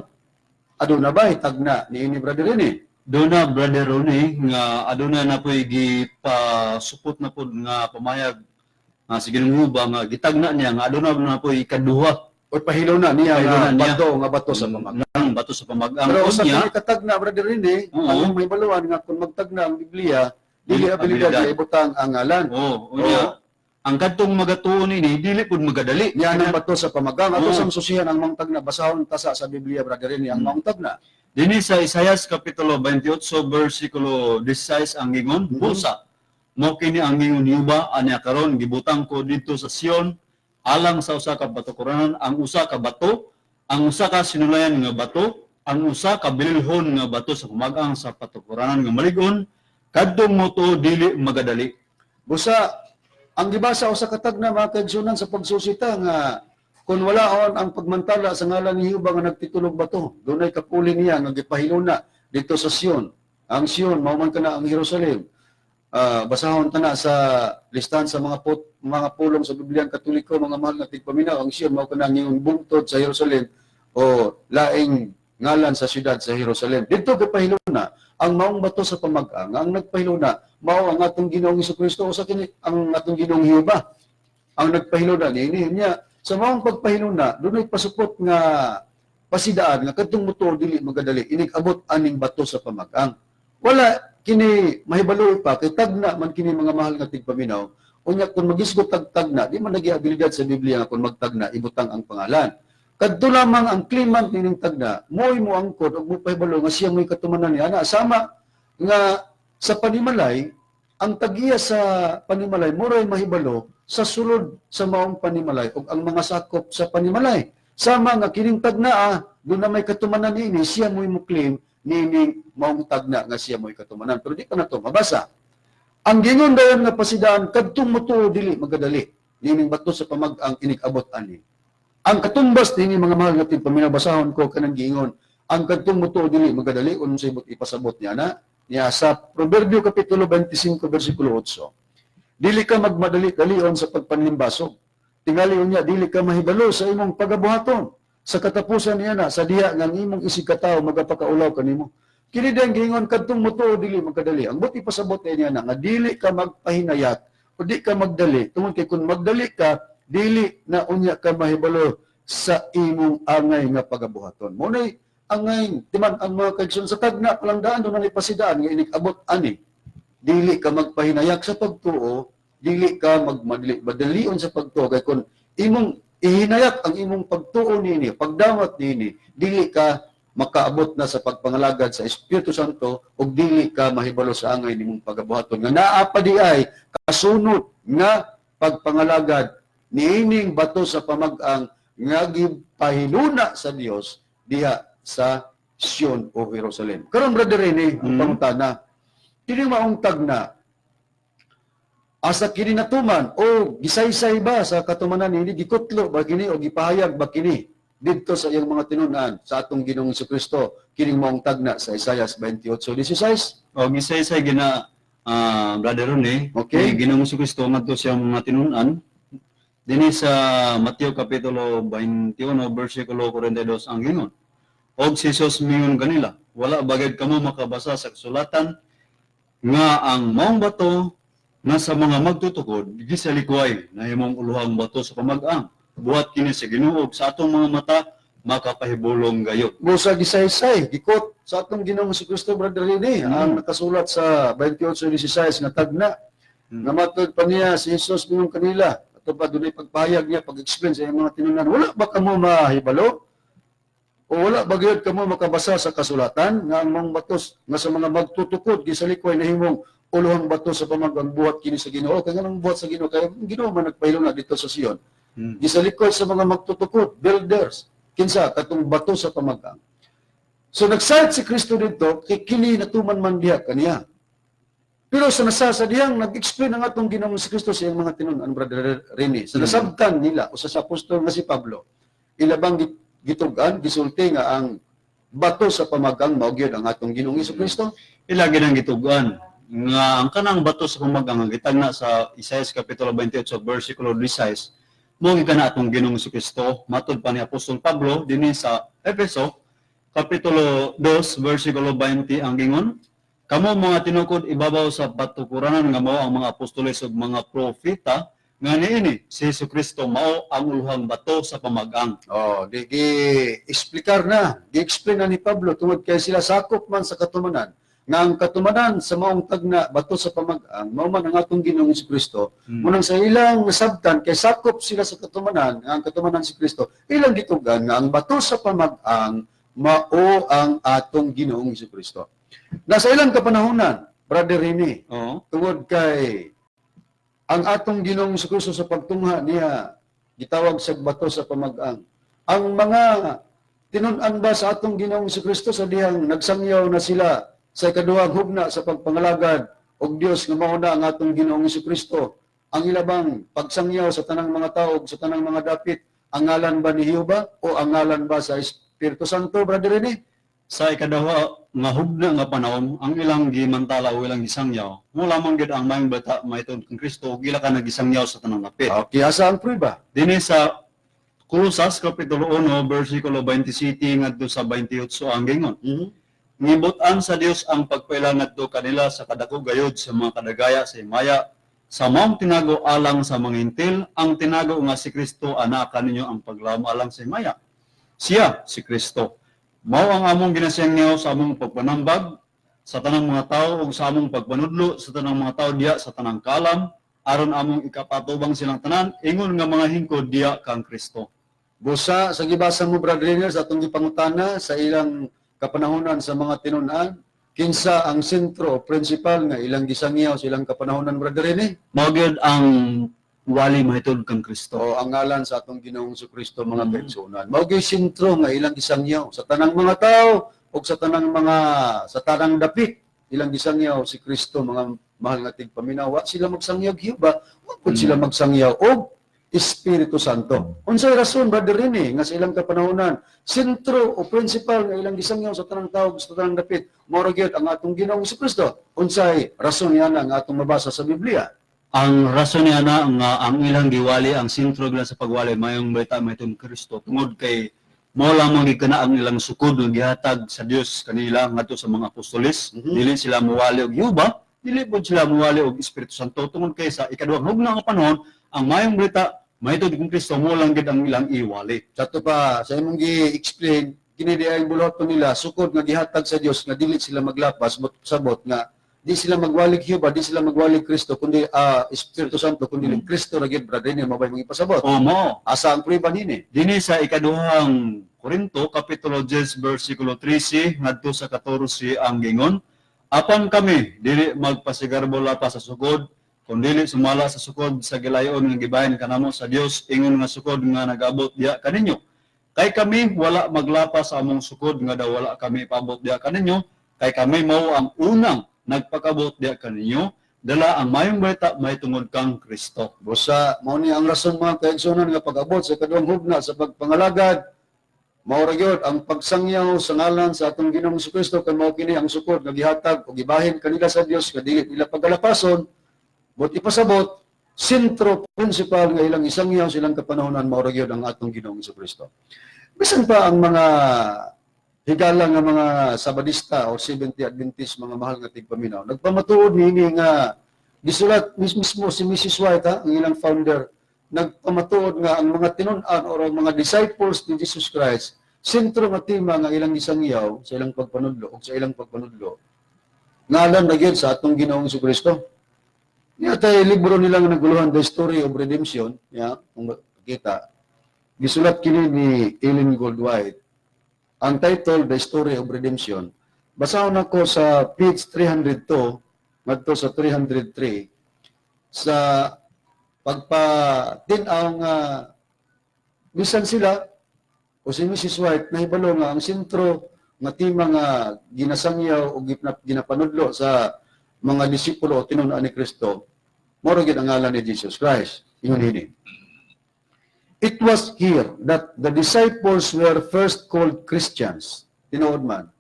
Aduna ba tagna niini, Brother Rene? Doon na, Brother Ronnie, nga aduna na po'y gipasupot na pod nga pamayag nga si Ginoong Huba nga gitagna niya nga aduna na po'y ikaduha O pahilaw na niya Pahilaw nga na niya. bato sa pamagang. Ng bato sa pamagang. Pero sa Unya, kini katagna, Brother Rene, ang may baluan nga kung magtagna ang Biblia, dili Dili abilidad abilidad. nga ibutang ang ngalan. Oh, unya, ang kadtong magatuon ini dili pud magadali. Niya ang bato sa pamagang. Ato Oo. sa susihan ang maong tagna, basahon tasa sa Biblia, Brother Rene, ang maong tagna. Dinhi sa Isayas kapitulo 28 bersikulo 16 ang ingon, "Busa mo kini ang ingon Yuba anya karon gibutang ko didto sa Sion alang sa usa ka batukuranan ang usa ka bato, ang usa ka sinulayan nga bato, ang usa ka bililhon nga bato sa pamagang sa patukuranan nga malig-on, kadtong motuo dili magadali." Busa ang gibasa usa ka tagna, mga kaigsunan, sa pagsusita nga kung walaon ang pagmantala sa ngalan ni Jehova nga nagtitulog bato, dunay kapuli niya nga gipahiluna dito sa Sion. Ang Sion mao man kana ang Jerusalem. Ah, basahon ta na sa listahan sa mga pulong sa Bibliang Katoliko, mga mahal na tigpaminaw, ang Sion mao kana ang iyong bungtod sa Jerusalem o laing ngalan sa siyudad sa Jerusalem. Dito gipahiluna ang maong bato sa pamag-ang. Ang nagpahiluna mao ang atong Ginoong Kristo o sa kini ang atong Ginoong Jehova ang nagpahiluna niini. Niya sa maong pagpahiluna, dunay pasupot nga pasidaan nga kadtong motor dili magadali inig abot aning bato sa pamag-ang. Wala kini mahibaloy pa kay tagna man kini, mga mahal nga tigpaminaw. Unya kung magisgot tag tagna, di man nagi abilidad sa Biblia nga kung magtagna ibutang ang pangalan. Kadto lamang ang claimant nining tagna mo'y moangkod ug mopahibalo nga siya mo'y katumanan niya ana, sama nga sa panimalay, ang tagiya sa panimalay muray mahibalo sa sulod sa maong panimalay ug ang mga sakop sa panimalay. Sama nga kining tagnaa doon na may katumanan niini, siya mo'y mo-claim nining maong tagna nga siya mo'y katumanan, pero di pa na to mabasa. Ang gingon dayon nga pasidaan, kadtong motuo dili magadali nining bato sa pamag-ang inig abot ani. Ang katumbas niini, mga mahal nga tigpaminaw, basahon ko kanang giingon ang kadtong motuo dili magadali, unsay but ipasabot niya na niya sa Proverbio kapitulo 25 bersikulo 8: "Dili ka magmadali dalion sa pagpanlimbasog. Tingali unya dili ka mahibalo sa imong pagabuhaton. Sa katapusan niya na, sa diha nga ang imong isig katawo magapakaulaw kanimo." Kini din giingon kadtong motuo dili magkadali. Ang buti pasabot niya na nga dili ka magpahinayat o di ka magdali tungod kay kung magdali ka, dili na unya ka mahibalo sa imong angay nga pagabuhaton. Mo nay angay timan ang mga kaigsoon sa tagna palang daan doon ang ipasidaan nga inig abot ani. Dili ka magpahinayak sa pagtuo, dili ka magmadali madalion sa pagtuo, kay kung imong ihinayak ang imong pagtuo nini, pagdawat nini, dili ka makaabot na sa pagpangalagad sa Espiritu Santo ug dili ka mahibalo sa angay nimong pagabuhaton nga naa pa di ay kasunod nga pagpangalagad niining bato sa pamag-ang nga gipahiluna sa Dios diha sa Sion o Jerusalem. Karon, Brother Rene, ang pangutana, kini maong tagna, asa kini natuman o gisaysay ba sa katumanan nini, gikutlo ba kini o gipahayag ba kini didto sa iyang mga tinun-an sa atong Ginoong Kristo kining maong tagna sa Isaiah 28:16? O gisaysay gina, Brother Rene, ni Ginoong Kristo ngadto siyang mga tinun-an dinhi sa Mateo kapitulo 21 bersikulo 42 ang ingon. Og si Jesus mingon kanila, "Wala bagay kamo makabasa sa kasulatan nga ang maong bato nga sa mga magtutukod gisalikway nahimong uluhang bato sa pamag-ang? Buhat kini sa Ginoo ug sa atong mga mata makapahibulong gayot." Busa gisaysay, gikot sa atong Ginoong Kristo, Brother Rene, ang nakasulat sa 28:16 nga tagna. Nga matod pa niya si Jesus mingon kanila, ato pa dunay pagpahayag niya, pag-explain sa iyang mga tinunan, "Wala ba kamo mahibalo? O wala ba gyud kamo makabasa sa kasulatan nga ang mga batos nga sa mga magtutukod gisalikway nahimong uluhang bato sa pamagang? Buhat kini sa Ginoo." Kay nganong buhat sa Ginoo? Kay ang Ginoo man nagpahilo na dito sa Sion. Gisalikway sa mga magtutukod, builders. Kinsa? Katong bato sa pamagang. So nag-cite si Kristo dito, kay kini natuman man diha kaniya. Pero sa nasa sa dihang nag-explain ang atong Ginoong si Kristo sa iyang mga tinun-an, Brother Rene. Sa nasabtan nila usa sa apostol nga si Pablo, ilabang gitug-an, gisulti nga ang bato sa pamagang mao gyud ang atong Ginoong Kristo. Ila ginang gitugan nga ang kanang bato sa pamagang nga gitagna sa Isaias kapitulo 28 versikulo 16 mao gyud kana atong Ginoong Kristo matod pa ni Apostol Pablo dinhi sa Efeso kapitulo 2 versikulo 20. Ang gingon, "Kamo mga tinukod ibabaw sa batukuranan nga mao ang mga apostoles ug mga propeta, nga niini si Hesukristo mao ang uluhang bato sa pamagang." Oh, di gi-explikar na, gi-explain na ni Pablo tungod kay sila sakop man sa katumanan nga ang katumanan sa maong tagna bato sa pamagang mao man ang atong Ginoong Kristo. Munang sa ilang nasabtan kay sakop sila sa katumanan nga ang katumanan si Kristo, ilang gitugan nga ang bato sa pamagang mao ang atong Ginoong Kristo. Nasa ilang kapanahonan, Brother Rene, tungod kay ang atong Ginoong Kristo sa pagtungha niya gitawag sa bato sa pamagang. Ang mga tinun-an ba sa atong Ginoong Kristo sa dihang nagsangyaw na sila sa ikaduhang hugna sa pagpangalagad og Dios nga mao na ang atong Ginoong Kristo, ang ilabang pagsangyaw sa tanang mga tao ug sa tanang mga dapit, ang ngalan ba ni Jehova o ang ngalan ba sa Espiritu Santo, Brother Rene? Sa ikaduha nga hugna nga panahon, ang ilang gimantala o ilang gisangyaw mo lamang gyud ang maayong balita mahitungod kang Kristo ug ila ka nagisangyaw sa tanang dapit. Okay, asa ang prueba? Dinhi sa Kolosas kapitulo 1 versikulo 27 ngadto sa 28 ang gingon, "Ngibot-an sa Dios ang pagpaila ngadto kanila sa kadako gayod sa mga kadagaya sa himaya sa maong tinago alang sa mga Hentil, ang tinago nga si Kristo anaa kaninyo ang paglaom alang sa himaya. Siya si Kristo mao ang among ginasangyaw sa among pagpanambag sa tanang mga tawo ug sa among pagpanudlo sa tanang mga tawo diha sa tanang kalam, aron among ikapatubang silang tanan ingon nga mga hingkod diha kang Kristo." Busa sa gibasa mo, Brother Rene, sa atong gipangutana, sa ilang kapanahonan sa mga tinun-an, kinsa ang sentro o principal nga ilang gisangyaw sa ilang kapanahonan, Brother Rene? Mao gyud ang wali mahitungod kang Kristo. O ang ngalan sa atong Ginoong Kristo, mga kaigsuonan. Mao gyud sentro nga ilang gisangyaw sa tanang mga tao ug sa tanang mga sa tanang dapit, ilang gisangyaw si Kristo, mga mahal nga tigpaminaw. Wa sila magsangyaw Jehova, wa pud sila magsangyaw og Espiritu Santo. Unsay rason, Brother Rene, nga sa ilang kapanahonan, sentro o principal nga ilang gisangyaw sa tanang tao sa tanang dapit, mao ra gyud ang atong Ginoong Kristo? Unsay rason niya nga atong mabasa sa Biblia? Ang rason niya na nga ang ilang giwali ang sentro nila sa pagwali mayong balita mahitungod Kristo tungod kay mao lamang gid kana ang ilang sukod nga gihatag sa Dios kanila ngadto sa mga apostoles. Dili sila muwali og Jehova, dili pud sila muwali og Espiritu Santo tungod kay sa ikaduhang hugna nga panahon ang mayong balita mahitungod kang Kristo mao lang gid ang ilang iwali. Sa ato pa, sa imong gi-explain, kini di ay buluhaton nila, sukod nga gihatag sa Dios nga dili sila maglapas, but sabot nga di sila magwalig Jehova, di sila magwalig Kristo, kundi Espiritu Santo, kundi Kristo ra gyud, Brother Rene, mabay mong ipasabot. O mao. Asa ang prueba nini? Dinhi sa ikaduhang Korinto kapitulo 10 versikulo 13 ngadto sa 14 ang gingon, "Apan kami dili magpasigarbo lapas sa sukod, kun dili sumala sa sukod sa gilayon nga gibahin kanamo sa Dios ingon nga sukod nga nagabot diha kaninyo. Kay kami wala maglapas sa among sukod nga daw wala kami ipabot diha kaninyo, kay kami mao ang unang nagpakabot diha kaninyo dala ang maayong balita mahitungod kang Kristo." Busa, mao ni ang rason, mga kaigsuonan, nga pag-abot sa ikaduhang hugna sa pagpangalagad, mao ra gyud ang pagsangyaw sa ngalan sa atong Ginoong Kristo kay mao kini ang sukod nga gihatag o gibahin kanila sa Dios nga dili nila pagalapason. But ipasabot, sentro principal nga ilang isangyaw sa ilang kapanahonan mao ra gyud ang atong Ginoong Kristo. Bisan pa ang mga higala nga mga Sabadista o Seventh Adventist, mga mahal nga tigpaminaw, nagpamatuod niini nga gisulat mismo si Mrs. White ha, ang ilang founder, nagpamatuod nga ang mga tinun-an or ang mga disciples ni Jesus Christ, sentro nga tema nga ilang isangyaw sa ilang pagpanudlo o sa ilang pagpanudlo, ngalan na gyud sa atong Ginoong Kristo. Niya tay libro nila nga naguluhan, The Story of Redemption, ya, kung kita. Gisulat kini ni Ellen Gould White. Ang title, The Story of Redemption. Basahon ako sa page 302 ngadto sa 303 sa pagpatin-aw nga bisan sila o si Mrs. White nahibalo nga ang sentro nga tema nga ginasangyaw o ginapanudlo sa mga disipulo o tinun-an ni Kristo, mao ra gyud ang ngalan ni Jesus Christ. Ingon hini. It was here that the disciples were first called Christians. Tinuod man,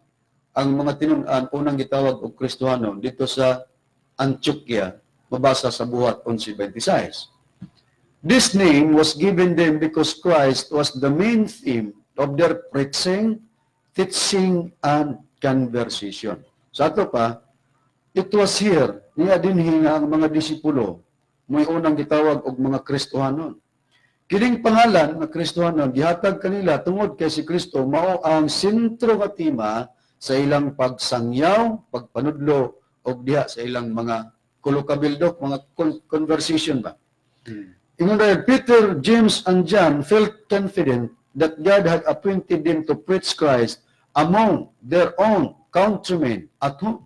ang mga tinun-an unang gitawag og Kristohanon dito sa Antioquia, mabasa sa Buhat 11:26. This name was given them because Christ was the main theme of their preaching, teaching, and conversation. Sa ato pa, it was here, niya dinhi nga ang mga disipulo, mo'y unang gitawag og mga Kristohanon. Kining pangalan nga Kristohanon gihatag kanila tungod kay si Kristo mao ang sentro nga tema sa ilang pagsangyaw, pagpanudlo og diha sa ilang mga kulokabildok, mga conversation ba. Ingon dahil, Peter, James, and John felt confident that God had appointed them to preach Christ among their own countrymen at home.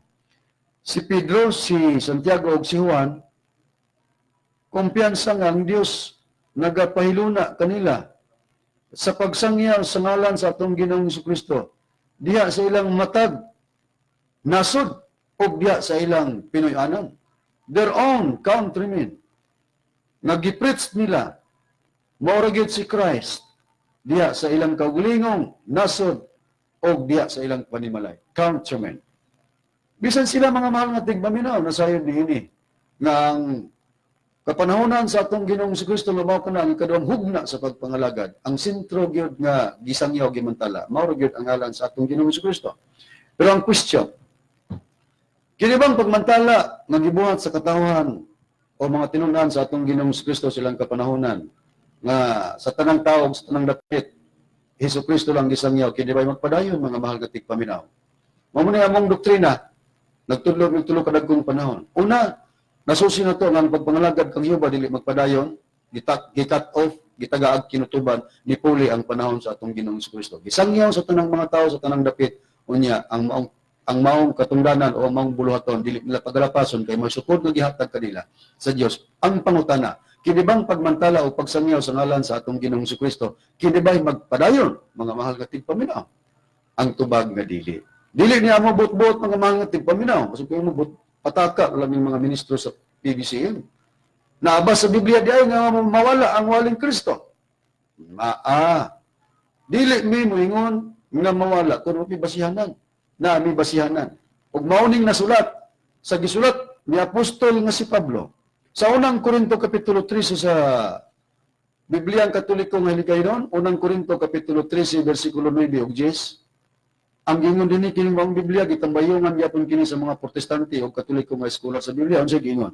Si Pedro, si Santiago ug si Juan, kumpiyansa nga ang Dios nagapahiluna kanila sa pagsangyaw sa ngalan sa atong Ginoong Kristo diha sa ilang matag nasod ug diha sa ilang Pinoy-anon, their own countrymen, nga gi-preach nila mao ra gyud si Christ diha sa ilang kaugalingong nasod ug diha sa ilang panimalay, countrymen. Bisan sila, mga mahal nga tigpaminaw, nasayod niini nga ang kapanahonan sa atong Ginoong Kristo nga mao kana ang ikaduhang hugna sa pagpangalagad, ang sentro gyud nga gisangyaw, gimantala, mao ra gyud ang ngalan sa atong Ginoong Kristo. Pero ang question, kini bang pagmantala nga gibuhat sa katawhan o mga tinun-an sa atong Ginoong Kristo silang kapanahonan nga sa tanang tao, sa tanang dapit, Hesus Kristo lang gisangyaw, kini ba magpadayon, mga mahal nga tigpaminaw? Mao ni among doktrina, nagtudlo mig tulo ka dagkong panahon. Una, nasusi na to nga ang pagpangalagad kang Jehova dili magpadayon, gi-cut off, gitagaag kinutuban, nipuli ang panahon sa atong Ginoong Kristo. Gisangyaw sa tanang mga tao sa tanang dapit, unya ang maong katungdanan o ang maong buluhaton dili nila pagalapason kay may sukod nga gihatag kanila sa Dios. Ang pangutana, kini bang pagmantala o pagsangyaw sa ngalan sa atong Ginoong Kristo, kini ba magpadayon, mga mahal nga tigpaminaw? Ang tubag nga dili. Dili niya mo buot-buot, mga mahal nga tigpaminaw. Kasi kung mo buot pataka laming mga ministro sa PBCM. Naa ba sa Biblia di ay nga mawala ang waling Kristo? Maa. Dili mi moingon nga mawala kun may basihanan. Na may basihanan. Ug mao ning nasulat sa gisulat ni apostol nga si Pablo sa Unang Korinto kapitulo 13 sa Biblia ang Katoliko nga hiligaynon, Unang Korinto kapitulo 13 bersikulo 9 ug 10. Ang gingon dinhi, kining maong Biblia gitambayongan gyapon kini sa mga Protestante o Katoliko nga scholar sa Biblia. Unsay giingon?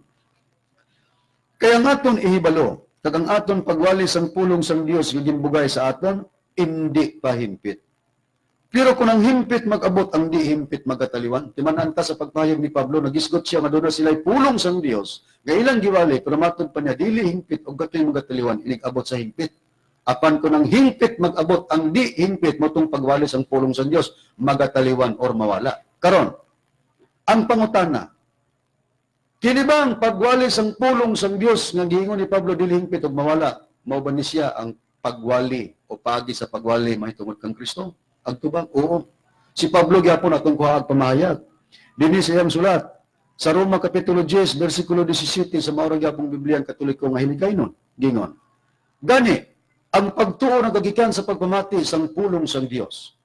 Kaya ang aton ihibalo, kag ang aton pagwali sang pulong sang Dios nga ginbugay sa aton, hindi pa himpit. Pero kung ang himpit mag-abot, ang di himpit magataliwan. Timan-an ta sa pagpahayag ni Pablo, nagisgot siya nga doon na sila'y pulong sang Dios nga ilang giwali, pero matod pa niya, dili hingpit og katoy magataliwan, inig-abot sa hingpit. Apan kung ang hingpit mag-abot, ang di hingpit, motong pagwali sang pulong sang Dios, magataliwan or mawala. Karon, ang pangutana, kini ba ang pagwali sang pulong sang Dios nga giingon ni Pablo dili hingpit og mawala, mao ba ni siya ang pagwali o paagi sa pagwali mahitungod kang Kristo? Ang tubag, oo. Si Pablo gyapon atong kuha pamahayag. Dinhi sa iyang sulat sa Roma kapitulo 10 bersikulo 17 sa mao ra gyapong Biblia ang Katoliko nga hiligaynon, gingon: Gani, ang pagtuo nagagikan sa pagpamati sang pulong sang Dios.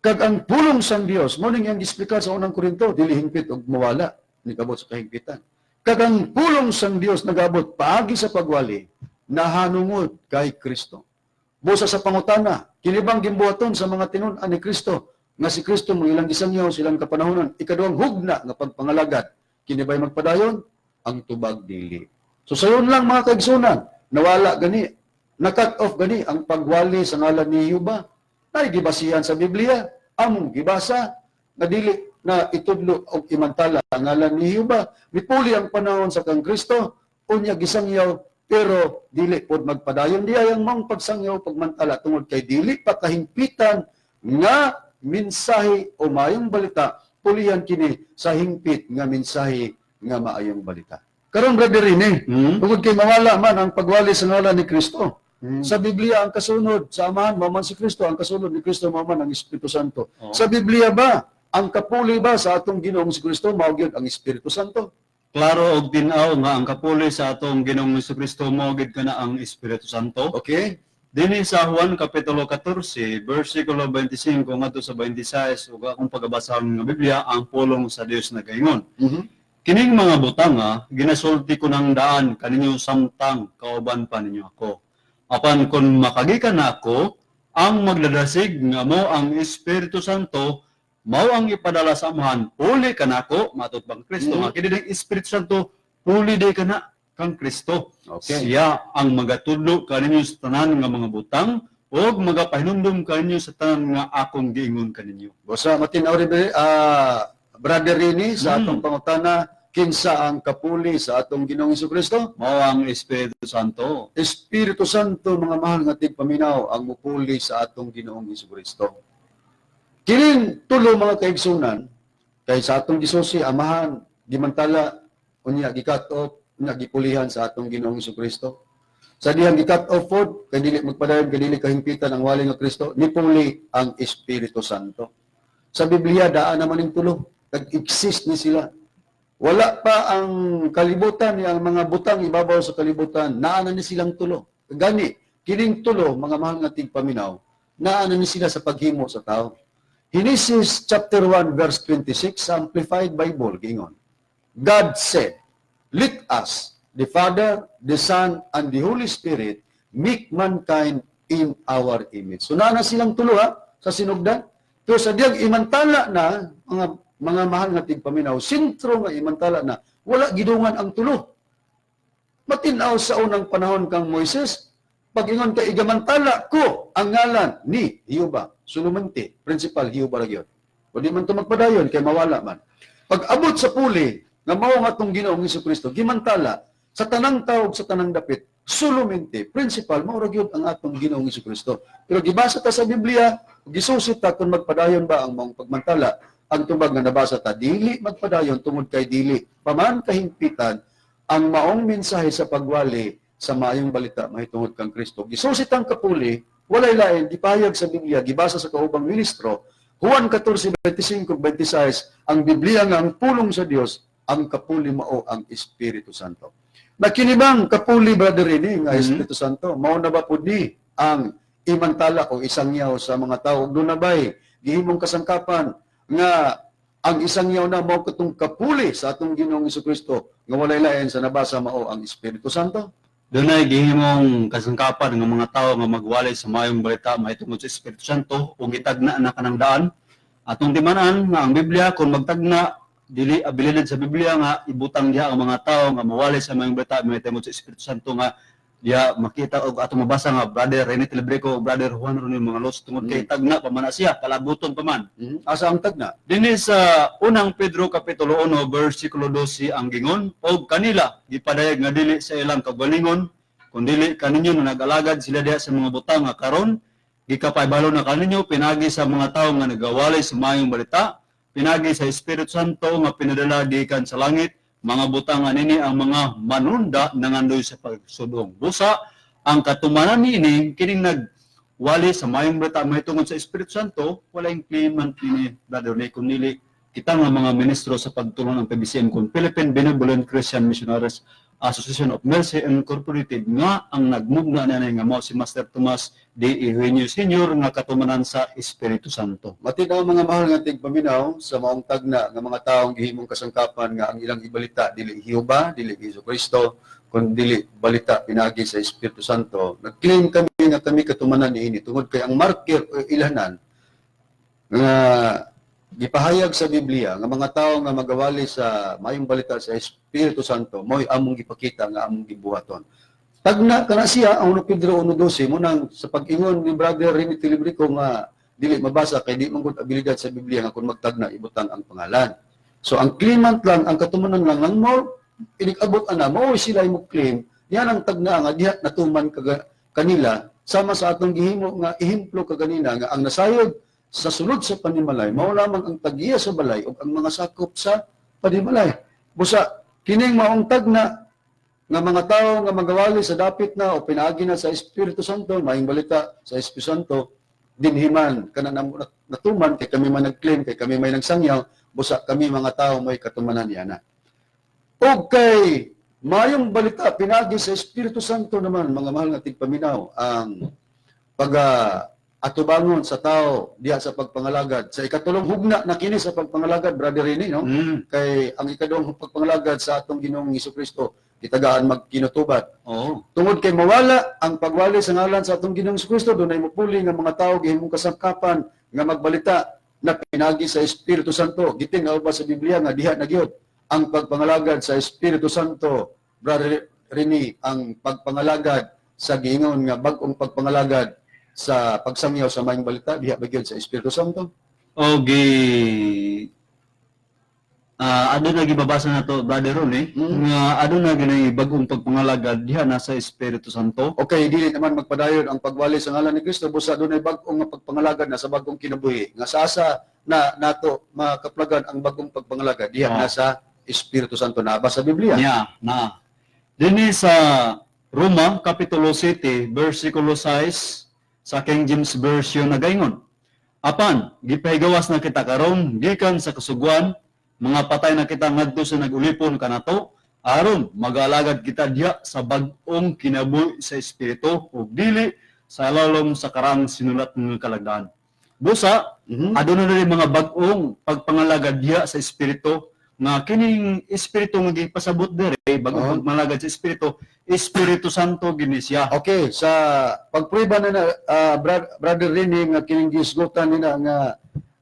Kag ang pulong sang Dios, mao ning iyang giexplikar sa Unang Korinto, dili hingpit og mawala, nikabot sa kahingpitan. Kag ang pulong sang Dios nagabot paagi sa pagwali, nahanungod kay Kristo. Busa sa pangutana, kini bang gimbuhaton sa mga tinun-an ni Kristo, nga si Kristo mo ilang gisangyaw silang kapanahonan, ikaduhang hugna nga pagpangalagad, kini ba'y magpadayon? Ang tubag, dili. So sayon lang, mga kaigsunan, nawala gani, na-cut off gani ang pagwali sa ngalan ni Yuba. Nay gibasihan sa Biblia, among gibasa, nga dili na itudlo og imantala ang ngalan ni Yuba. Mipuli ang panahon sa kang Kristo, unya gisangyaw, pero dili pod magpadayon di ay ang maong pagsangyaw, pagmantala, tungod kay dili pa kahingpitan nga mensahe o maayong balita, pulihan kini sa hingpit nga mensahe nga maayong balita. Karon, Brother Rene, tungod kay mawala man ang pagwali sa ngalan ni Kristo. Sa Biblia, ang kasunod sa Amahan mao man si Kristo, ang kasunod ni Kristo mao man ang Espiritu Santo. Oo. Sa Biblia ba, ang kapuli ba sa atong Ginoong si Kristo mao gyud ang Espiritu Santo? Klaro og tin-aw nga ang kapuli sa atong Ginoong Kristo mao gid kana ang Espiritu Santo. Okay? Dinhi sa Juan Kapitulo 14, versikulo 25 ngadto sa 26, ug akong pagabasahon nga Biblia, ang pulong sa Dios nagaingon. Kining mga butanga ginasulti ko ng daan kaninyo samtang kauban pa ninyo ako. Apan kon makagikan na ako, ang magdadasig nga mo ang Espiritu Santo mao ang ipadala sa Amahan puli kanako, matud bang Kristo nga kini ding Espiritu Santo puli di kana kang Kristo. Siya ang magatudlo kaninyo sa tanan nga mga butang ug magapahinumdum kaninyo sa tanan nga akong giingon kaninyo. Bosa matin-aw rin Brother Rini, sa atong pangutana, kinsa ang kapuli sa atong Ginoong Kristo? Mao ang Espiritu Santo. Espiritu Santo, mga mahal nga tigpaminaw, ang mupuli sa atong Ginoong Kristo. Kining tulo, mga kaigsunan, kay sa atong gisusi, Amahan, gimantala, unya gi-cut off, unya gipulihan sa atong Ginoong Kristo. Sa dihang gi-cut off pod, kay dili magpadayon, kay dili kahingpitan ang wali nga Kristo, nipuli ang Espiritu Santo. Sa Biblia, daan naman ning tulo. Nag-exist ni sila. Wala pa ang kalibutan, ang mga butang ibabaw sa kalibutan, naa na ni silang tulo. Gani, kining tulo, mga mahal nga tigpaminaw, naa na ni sila sa paghimo sa tao. Genesis chapter 1 verse 26 sa Amplified Bible giingon. God said, "Let us, the Father, the Son, and the Holy Spirit, make mankind in our image." So naa na silang tulo ha, sa sinugdan. Pero sa diyang imantala na, mga mahal nga tigpaminaw, sentro nga imantala na, wala gidungan ang tulo. Matinaw sa unang panahon kang Moises, pag-ingon ka, "Igamantala ko ang ngalan ni Jehova," solamente, principal Jehova ra gyud. O di man to magpadayon, kay mawala man. Pag abot sa puli, nga mao nga atong Ginoong Kristo, gimantala sa tanang tawag, sa tanang dapit, solamente, principal, mao ra gyud ang atong Ginoong Kristo. Pero gibasa ta sa Biblia, gisusi ta kung magpadayon ba ang maong pagmantala, ang tubag nga nabasa ta, dili magpadayon tungod kay dili paman kahingpitan ang maong mensahe sa pagwali sa maayong balita mahitungod kang Kristo. Gisusi tang kapuli, walay lain, gipahayag sa Biblia, gibasa sa kaubang ministro, Juan 14:25 26, ang Biblia nga ang pulong sa Dios, ang kapuli mao ang Espiritu Santo. Nakinibang kapuli, Brother Rene, nga Espiritu Santo, mao na ba pud ni ang imantala o isangyaw sa mga tao? Ug doon na ba'y gihimong kasangkapan nga ang isangyaw na mao katong kapuli sa atong Ginoong Kristo nga walay lain sa nabasa, mao ang Espiritu Santo? Dunay gihimong kasangkapan ng mga tao nga magwalay sa maayong balita mahitungod sa Espiritu Santo ug gitagna na kanang daan. Atong timan-an nga ang Biblia kung magtagna, dili abilidad sa Biblia nga ibutang diha ang mga tao nga mawalay sa maayong balita mahitungod sa Espiritu Santo nga diha makita og atong mabasa nga Brother Rene Telebrico, Brother Juan Ronel mga los tungod kay tagna pa man na siya, kalabuton pa man. Asa ang tagna? Dinhi sa Unang Pedro Kapitulo 1 versikulo 12 ang gingon, "Og kanila gipadayag nga dili sa ilang kaugalingon kundili kaninyo na nag-alagad sila diha sa mga butang nga karon gikapahibalo na kaninyo pinagi sa mga tawo nga nagawalay sa maayong balita pinagi sa Espiritu Santo nga pinadala gikan sa langit, mga butang nga nini ang mga manunda nangandoy sa pagsudong." Busa ang katumanan niini, kining nag wali sa maayong balita mahitungod sa Espiritu Santo, wala yung claimant ni Brother Ray, kun dili kita nga mga ministro sa pagtulong ng PBCM kung Philippine Benevolent Christian Missionaries Association of Mercy Incorporated nga ang nagmugna na nga mao si Master Tomas D. Eugenio Sr. nga katumanan sa Espiritu Santo. Matinaw, mga mahal nga tigpaminaw, sa maong tagna nga mga taong gihimong kasangkapan nga ang ilang ibalita dili Jehova, dili Hesus Kristo, kun dili balita pinagi sa Espiritu Santo. Nag-claim kami nga kami katumanan niini tungod kay ang marker o ilahanan nga gipahayag sa Biblia nga mga tao nga magawali sa maayong balita sa Espiritu Santo mo'y among gipakita nga among gibuhaton. Tagna kana siya ang 1 Pedro 1:12 mo nang sa pag-ingon ni Brother Rene Tilibrico nga dili mabasa kay di man gud abilidad sa Biblia nga kung magtagna ibutang ang pangalan. So ang claimant lang, ang katumanan lang ng mo inig-abot ana mao sila mo claim diha ang tagna nga diha natuman kaga, kanila sama sa atong gihimo nga ehemplo kaganina nga ang nasayod sa sulod sa panimalay mao lamang ang tag-iya sa balay ug ang mga sakop sa panimalay. Busa kining maong tagna Nga mga tao nga magawali sa dapit na o pinaagi na sa Espiritu Santo, maayong balita sa Espiritu Santo, dinhiman kana natuman kay kami man nag-claim, kay kami may nagsangyaw, busa kami mga tao may katumanan niya na. O kay maayong balita pinaagi sa Espiritu Santo naman, mga mahal nga tigpaminaw, ang pag atubangon sa tao diha sa pagpangalagad sa ikatulong hugna na kini sa pagpangalagad, Brother Rene, no? Kay ang ikaduhang pagpangalagad sa atong Ginoong Kristo gitagaan magkinutubad tungod kay mawala ang pagwali sa ngalan sa atong Ginoong Kristo, dunay mopuli nga mga tao gihimong kasangkapan nga magbalita na pinagi sa Espiritu Santo. Gitin-aw ba sa Biblia nga diha na gyud ang pagpangalagad sa Espiritu Santo, Brother Rene, ang pagpangalagad sa giingon nga bag-ong pagpangalagad sa pagsangyaw sa maayong balita, diha ba gyud sa Espiritu Santo? O gi aduna gibabasa na to, Brother Ron, eh, nga aduna ginay bag-ong pagpangalagad diha na sa Espiritu Santo. Okay, dili naman magpadayon ang pagwali sa ngalan ni Kristo busa dunay bag-ong nga pagpangalagad na sa bag-ong kinabuhi. Nga sa asa na nato makaplagan ang bag-ong pagpangalagad diha na sa Espiritu Santo na ba sa Biblia? Yeah, na. Dinhi sa Roma Kapitulo 7 versikulo 6 sa King James Version nagaingon: "Apan gipahigawas na kita karon gikan sa kasuguan, mga patay na kita ngadto sa nag-ulipon kanato, aron mag-alagad kita diha sa bag-ong kinabuhi sa espiritu ug dili sa lalom sa karang sinulat nga kalagdaan." Busa aduna na rin mga bag-ong pagpangalagad diha sa espiritu nga kining espiritu nga gipasabot dere, bag-ong pagpangalagad sa espiritu, Espiritu Santo gini siya. Okay, sa pagprueba na na Brother Rene, nga kining gisgutan nila nga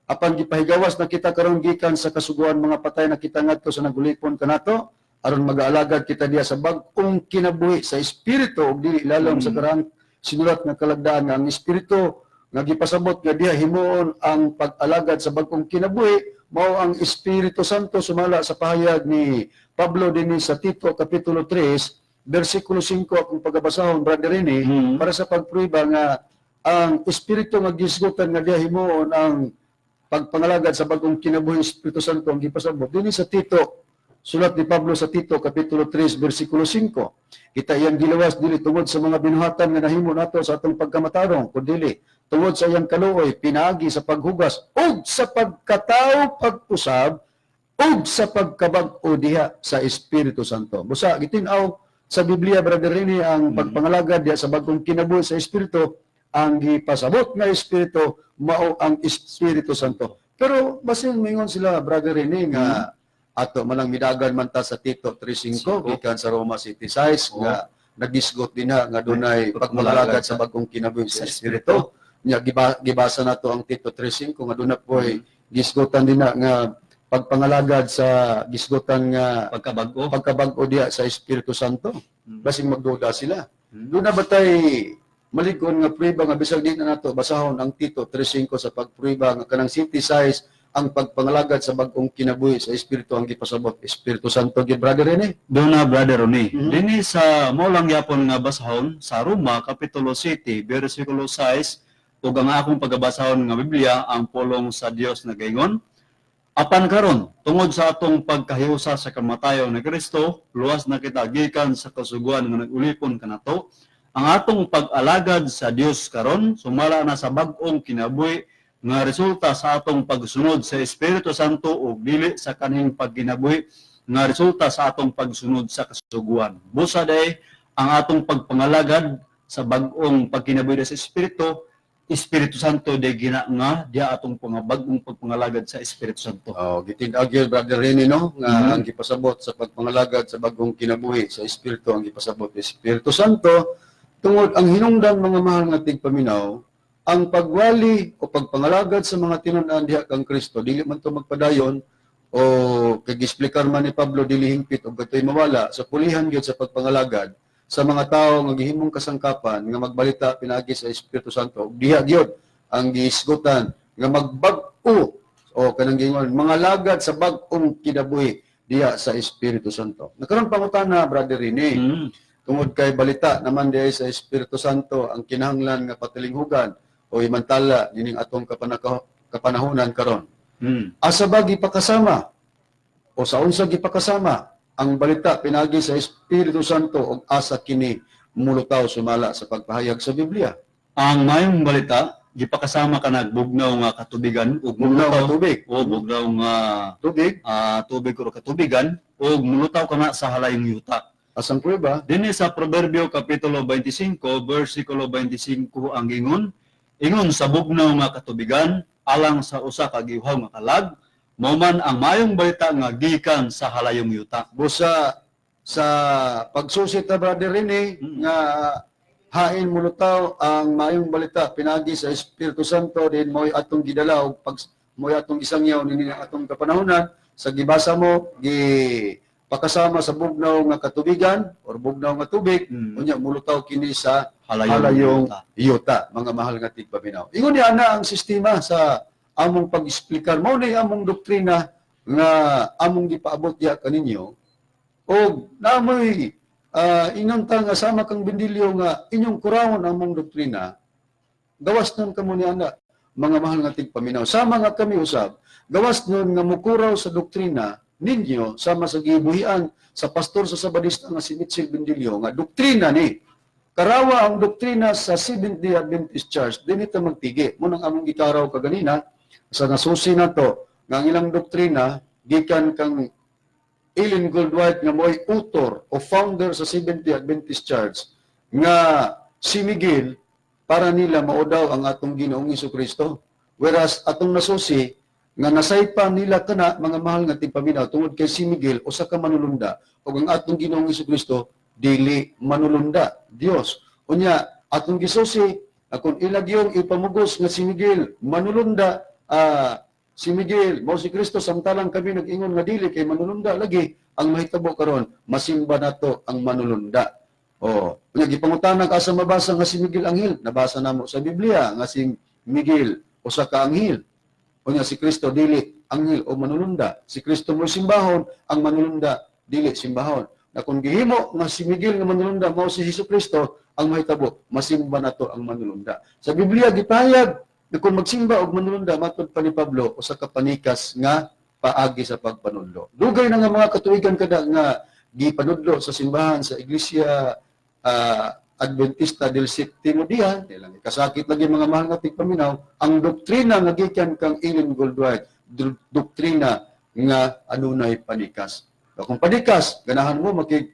apan gipahigawas na kita karon gikan sa kasuguan, mga patay na kita ngadto sa nagulipon kanato, aron mag-aalagad kita diha sa bag-ong kinabuhi sa espiritu ug dili lalom sa karang sinulat nga kalagdaan, nga ang espiritu nga gipasabot nga diha himuon ang pag-alagad sa bag-ong kinabuhi mao ang Espiritu Santo, sumala sa pahayag ni Pablo dinhi sa Tito kapitulo 3 bersikulo 5 akong pagabasahon, Brother Rene, para sa pagprueba nga ang espiritu nga gisgutan nga diha himuon ang pagpangalagad sa bagong kinabuhi, Espiritu Santo ang gipasabot dinhi sa Tito. Sulat ni Pablo sa Tito kapitulo 3 bersikulo 5: "Kita iyang gilawas dili tungod sa mga binuhatan nga nahimo nato sa atong pagkamatarong, kundi tungod sa iyang kaluoy pinaagi sa paghugas ug sa pagkatawo pag-usab ug sa pagkabag-o diha sa Espiritu Santo." Busa gitin-aw sa Biblia, Brother Rene, ang pagpangalagad diha sa bagong kinabuhi sa Espiritu, ang gipasabot nga Espiritu mao ang Espiritu Santo. Pero basin mingon sila, Brother Rene, nga ato malang midagan man ta sa Tito 3:5 gikan sa Roma 7:6 nga nagisgot din na nga dunay pagpangalagad sa bagong kinabuhi sa Espiritu. Nya gibasa nato ang Tito 3:5 nga duna poy gisgotan din na nga pagpangalagad sa gisgotan nga pagkabag-o. Pagkabag-o diha sa Espiritu Santo. Basing magduda sila. Doon na ba tay malig-on nga prueba nga bisag di na nato basahon ang Tito 3:5 sa pagprueba nga kanang 7:6 ang pagpangalagad sa bag-ong kinabuhi sa Espiritu ang gipasabot, Espiritu Santo gyud, Brother Rene? Doon na, Brother Rene. Dinhi sa mao lang yapon nga basahon sa Roma Kapitulo 7 versikulo 6 ug ang akong pagabasahon nga Biblia ang pulong sa Dios nagaingon: "Apan karon, tungod sa atong pagkahiusa sa kamatayon ni Kristo, luwas na kita gikan sa kasuguan nga nag-ulipon kanato. Ang atong pag-alagad sa Dios karon sumala na sa bag-ong kinabuhi nga resulta sa atong pagsunod sa Espiritu Santo ug dili sa kanhing pagkinabuhi nga resulta sa atong pagsunod sa kasuguan." Busa day ang atong pagpangalagad sa bag-ong pagkinabuhi sa Espiritu, Espiritu Santo day gina nga diha atong bag-ong pagpangalagad sa Espiritu Santo. Oh, gitin-aw gyud, Brother Rene, no, nga ang gipasabot sa pagpangalagad sa bagong kinabuhi sa Espiritu, ang gipasabot Espiritu Santo, tungod ang hinungdan, mga mahal nga tigpaminaw, ang pagwali o pagpangalagad sa mga tinun-an diha kang Kristo dili man to magpadayon o kay giexplikar man ni Pablo dili hingpit og katoy mawala sa pulihan gyud sa pagpangalagad sa mga tawo nga gihimong kasangkapan nga magbalita pinaagi sa Espiritu Santo, diha gyud ang gihisgutan nga magbag-o o kanang gingon mga lagad sa bag-ong kinabuhi diha sa Espiritu Santo. Nakaron pangutana, Brother Rene, tungod kay balita naman diha sa Espiritu Santo ang kinahanglan nga patilinghugan o imantala nining atong kapanahonan karon. Asa ba gipakasama o sa unsa gipakasama Ang balita pinagi sa Espiritu Santo ug asa kini mulutaw sumala sa pagpahayag sa Biblia? Ang mayong balita gipakasama kanag bugnaw nga katubigan ug Bugnaw nga mulutaw tubig. O bugnaw nga Tubig. Tubig o katubigan ug mulutaw kana sa halayong yuta. Asang prueba? Dinhi sa Proverbio kapitulo 25 bersikulo 25 ang ingon, ingon sa bugnaw nga katubigan alang sa usa ka giuhaw nga kalag, mao man ang mayong balita nga gikan sa halayong yuta. Busa sa pagsusi ta, Brother Rene, nga hain mulutaw ang maayong balita pinagi sa Espiritu Santo din mo'y atong gidala og pag mo'y atong gisangyaw nini ang atong kapanahonan sa gibasa mo, gi pakasama sa bugnaw nga katubigan or bugnaw nga tubig, unya mulutaw kini sa halayong halayong yuta. Yuta, mga mahal nga tigpaminaw. Ingon niya na ang sistema sa among pag-explicar mao ni among doktrina nga among gipaabot diha kaninyo og namoy ingon ta nga sama kang Bendilio nga inyong kurawon among doktrina, gawas nun kamo ni ana, mga mahal nga tigpaminaw. Sama nga kami usab gawas nun nga mukuraw sa doktrina ninyo sama sa gibuhian sa pastor sa Sabadista nga si Mitchell Bendilio nga doktrina ni Karawa ang doktrina sa Seventh-day Adventist Church, dinhi ta magtigi. Munang among gikaraw kaganina, sa nasusi na to, nga ang ilang doktrina, gikan kang Ellen Goldwhite nga mo'y author o founder sa Seventh-day Adventist Church, nga si Miguel, para nila mao daw ang atong Ginoong Kristo. Whereas atong nasusi, nga nasaypa nila kana, mga mahal nga tigpaminaw, tungod kay si Miguel usa ka manulunda ug ang atong Ginoong Kristo dili manulunda, Dios. Unya atong gisusi akon ilagyong ipamugos nga si Miguel manulunda, si Miguel mao si Kristo, samtalang kami nag-ingon nga dili kay manulunda lagi, ang mahitabo karon masimba nato ang manulunda. Oh, unya gipangutana ka asa mabasa nga si Miguel anghel, nabasa namo sa Biblia nga si Miguel usa ka anghel. Unya si Kristo dili anghel o manulunda. Si Kristo mo simbahon, ang manulunda dili simbahon. Na kung gihimo nga si Miguel nga manulunda mao si Hesus Kristo, ang mahitabo masimba nato ang manulunda. Sa Biblia gipahayag na kung magsimba og manulunda, matod pa ni Pablo, usa ka panikas nga paagi sa pagpanudlo. Dugay na nga mga katuigan kada nga gipanudlo sa simbahan sa Iglesia Adventista del Septimo Dia, ilang ikasakit lagi, mga mahal nga tigpaminaw, ang doktrina nga gikan kang Ellen Goldwhite, doktrina nga anunay panikas. So, kung panikas, ganahan mo makig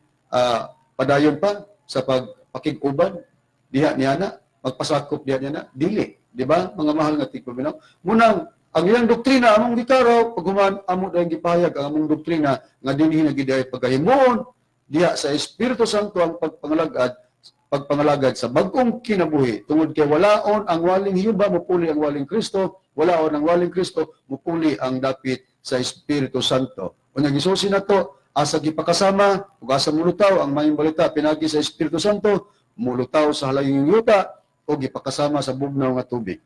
padayon pa sa pagpakig-uban diha niya na, magpasakop diha niya na, dili, di ba? Mga mahal nga tigpaminaw. Munang ang ilang doktrina among gikaraw, paghuman amo dahil gipahayag ang among doktrina nga dinhi na gid ay pagkahimuon diha sa Espiritu Santo ang pagpangalagad sa bag-ong kinabuhi tungod kay walaon ang waling Hiuba mupuli ang waling Kristo, walaon ang waling Kristo mupuli ang dapit sa Espiritu Santo. Unya gisusi nato asa gipakasama ug asa mulutaw ang maayong balita pinagi sa Espiritu Santo: mulutaw sa halayong yuta o gipakasama sa bugnaw nga tubig.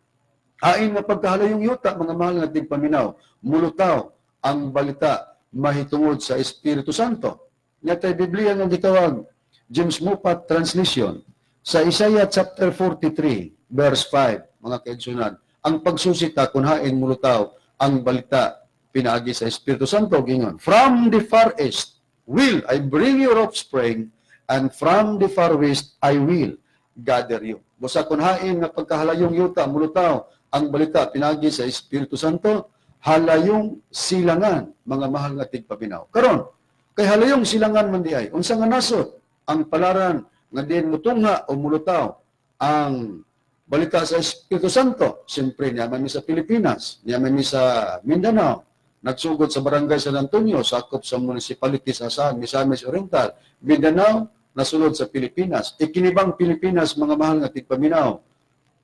Hain nga pagkahalayong yuta, mga mahal nga tigpaminaw, mulutaw ang balita mahitungod sa Espiritu Santo? Nya tay Biblia nga gitawag James Moffatt Translation sa Isaiah chapter 43 verse 5, mga kaigsunan, ang pagsusita kung hain mulutaw ang balita pinaagi sa Espiritu Santo, gingon, "From the far east will I bring your offspring and from the far west I will gather you." Busa kung hain nga pagkahalayong yuta mulutaw ang balita pinagi sa Espiritu Santo, halayong silangan, mga mahal nga tigpaminaw. Karon kay halayong silangan man di ay, unsa nga nasod ang palaran nga diin mutungha o mulutaw ang balita sa Espiritu Santo? Siyempre, niya man mi sa Pilipinas, niya man mi sa Mindanao, nagsugod sa Barangay San Antonio, sakop sa municipality sa San Misamis Oriental, Mindanao, nasulod sa Pilipinas. Ikinibang Pilipinas, mga mahal nga tigpaminaw,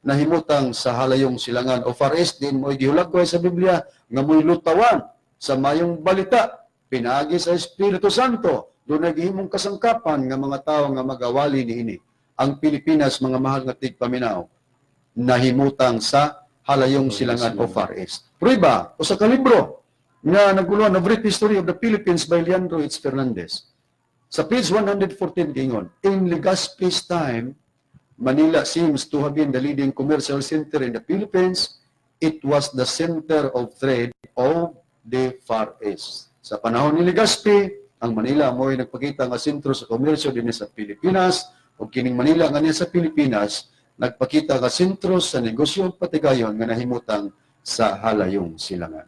nahimutang sa halayong silangan o Far East din mo'y gihulagway sa Biblia nga mo'y lutawan sa mayong balita pinaagi sa Espiritu Santo. Doon naghihimong kasangkapan nga mga tao nga magawali niini. Ang Pilipinas, mga mahal nga tigpaminaw, nahimutang sa halayong silangan o Far East. Prueba, usa ka libro nga naguluhan, A Brief History of the Philippines by Leandro H. Fernandez. Sa page 114 gingon, "In Legazpi's time, Manila seems to have been the leading commercial center in the Philippines. It was the center of trade of the Far East." Sa panahon ni Legazpi, Ang Manila mo'y nagpakita nga sentro sa komersyo dinhi sa Pilipinas ug kining Manila nga niya sa Pilipinas nagpakita nga sentro sa negosyo ug patigayon nga nahimutang sa halayong silangan.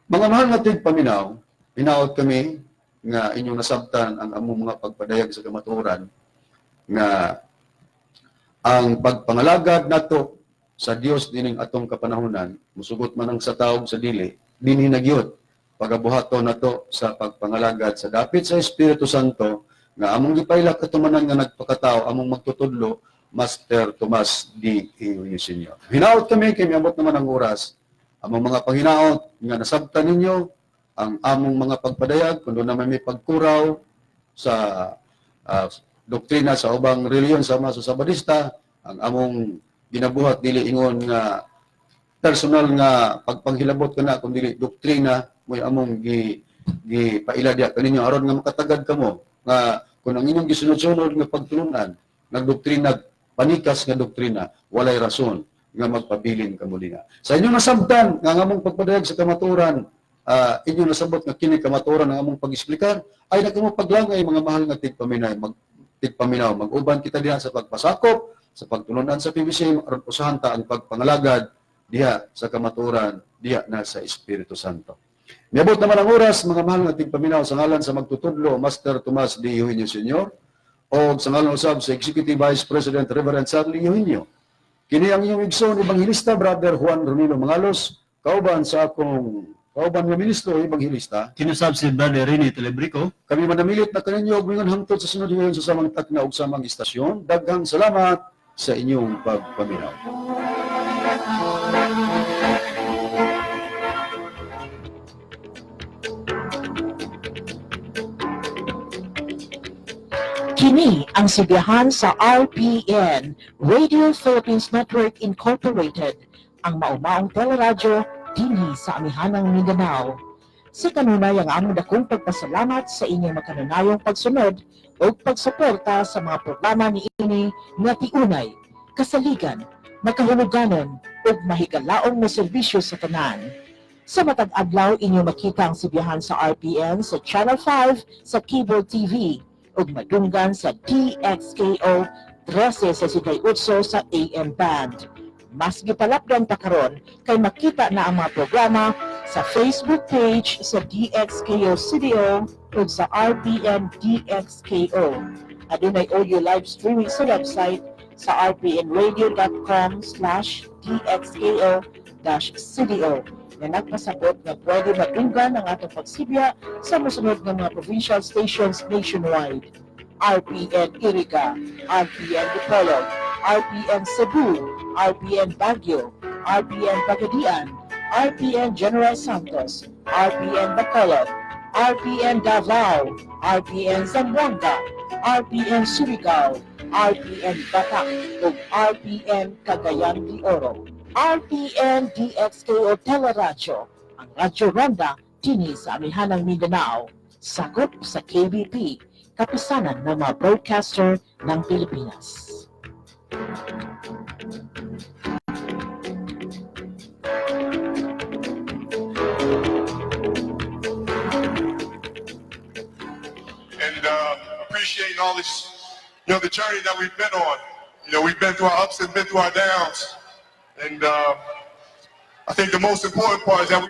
Mga mahal nga tigpaminaw, hinaot kami nga inyong nasabtan ang among mga pagpadayag sa kamatuoran nga ang pagpangalagad nato sa Dios dining atong kapanahonan, musugot man ang sa tawo sa dili, dinhi na gyud pagabuhaton nato sa pagpangalagad sa dapit sa Espiritu Santo nga among gipaila katumanan nga nagpakatao among magtutudlo, Master Tomas D. Eugenio Sr. Hinaot kami kay miabot naman ang oras. Among mga panghinaot nga nasabtan ninyo ang among mga pagpadayag kung doon naman may pagkuraw sa doktrina sa ubang reliyon sama sa Sabadista, ang among ginabuhat dili ingon nga personal nga pagpanghilabot kana kundi doktrina mo'y among gi gipaila diha kaninyo aron nga makatagad kamo nga kung ang inyong gisunod-sunod nga pagtulunan nagdoktrina, panikas nga doktrina, walay rason nga magpabilin kamo dinha. Sa inyong nasabtan nga ang among pagpadayag sa kamatuoran, inyong nasabot nga kini kamatuoran ang among pag-eksplikar, ay na kamo paglangay, mga mahal nga tigpaminaw, tigpaminaw. Mag-uban kita diha sa pagpasakop sa pagtulunan sa PBC aron usahan ta ang pagpangalagad diha sa kamatuoran diha na sa Espiritu Santo. Miabot naman ang oras, mga mahal nga tigpaminaw, sa ngalan sa magtutudlo, Master Tomas D. Eugenio Sr., o sa ngalan usab sa Executive Vice President Reverend Charlie Eugenio. Kini ang inyong igsoon Evangelista Brother Juan Romilo Mangalos, kauban sa akong kauban nga ministro Evangelista. Kinusab si Brother Rene Telebrico. Kami manamilit na kaninyo og mingon hangtod sa sunod higayon sa samang takna ug samang istasyon. Daghang salamat sa inyong pagpaminaw. Kini ang sibihan sa RPN, Radio Philippines Network Incorporated, ang maumaong teleradyo dinhi sa amihanang Mindanao. Sa kanunay ang among dakong pagpasalamat sa inyong makanunayong pagsunod o pagsuporta sa mga programa niini nga tiunay, kasaligan, makahuluganon ug mahigalaong mo serbisyo sa tanan. Sa matag adlaw, inyo makita ang sibihan sa RPN sa Channel 5 sa Cable TV ug madunggan sa DXKO 1368 sa AM band. Mas gipalapdan pa karon kay makita na ang mga programa sa Facebook page sa DXKO CDO ug sa RPN DXKO. Adunay audio live streaming sa website sa rpnradio.com/dxko-cdo na nagpasabot nga pwede madunggan ang atong pagsibya sa mosunod nga mga provincial stations nationwide: RPN Iriga, RPN Dipolog, RPN Cebu, RPN Baguio, RPN Pagadian, RPN General Santos, RPN Bacolod, RPN Davao, RPN Zamboanga, RPN Surigao, RPN Batac, ug RPN Cagayan de Oro. RPN DXKO Teleradyo, ang Radyo Ronda dinhi sa Amihanang Mindanao, sakop sa KBP, kapisanan ng mga broadcaster ng Pilipinas. And appreciating all this, the journey that we've been on. We've been through our ups and been through our downs. And I think the most important part is that we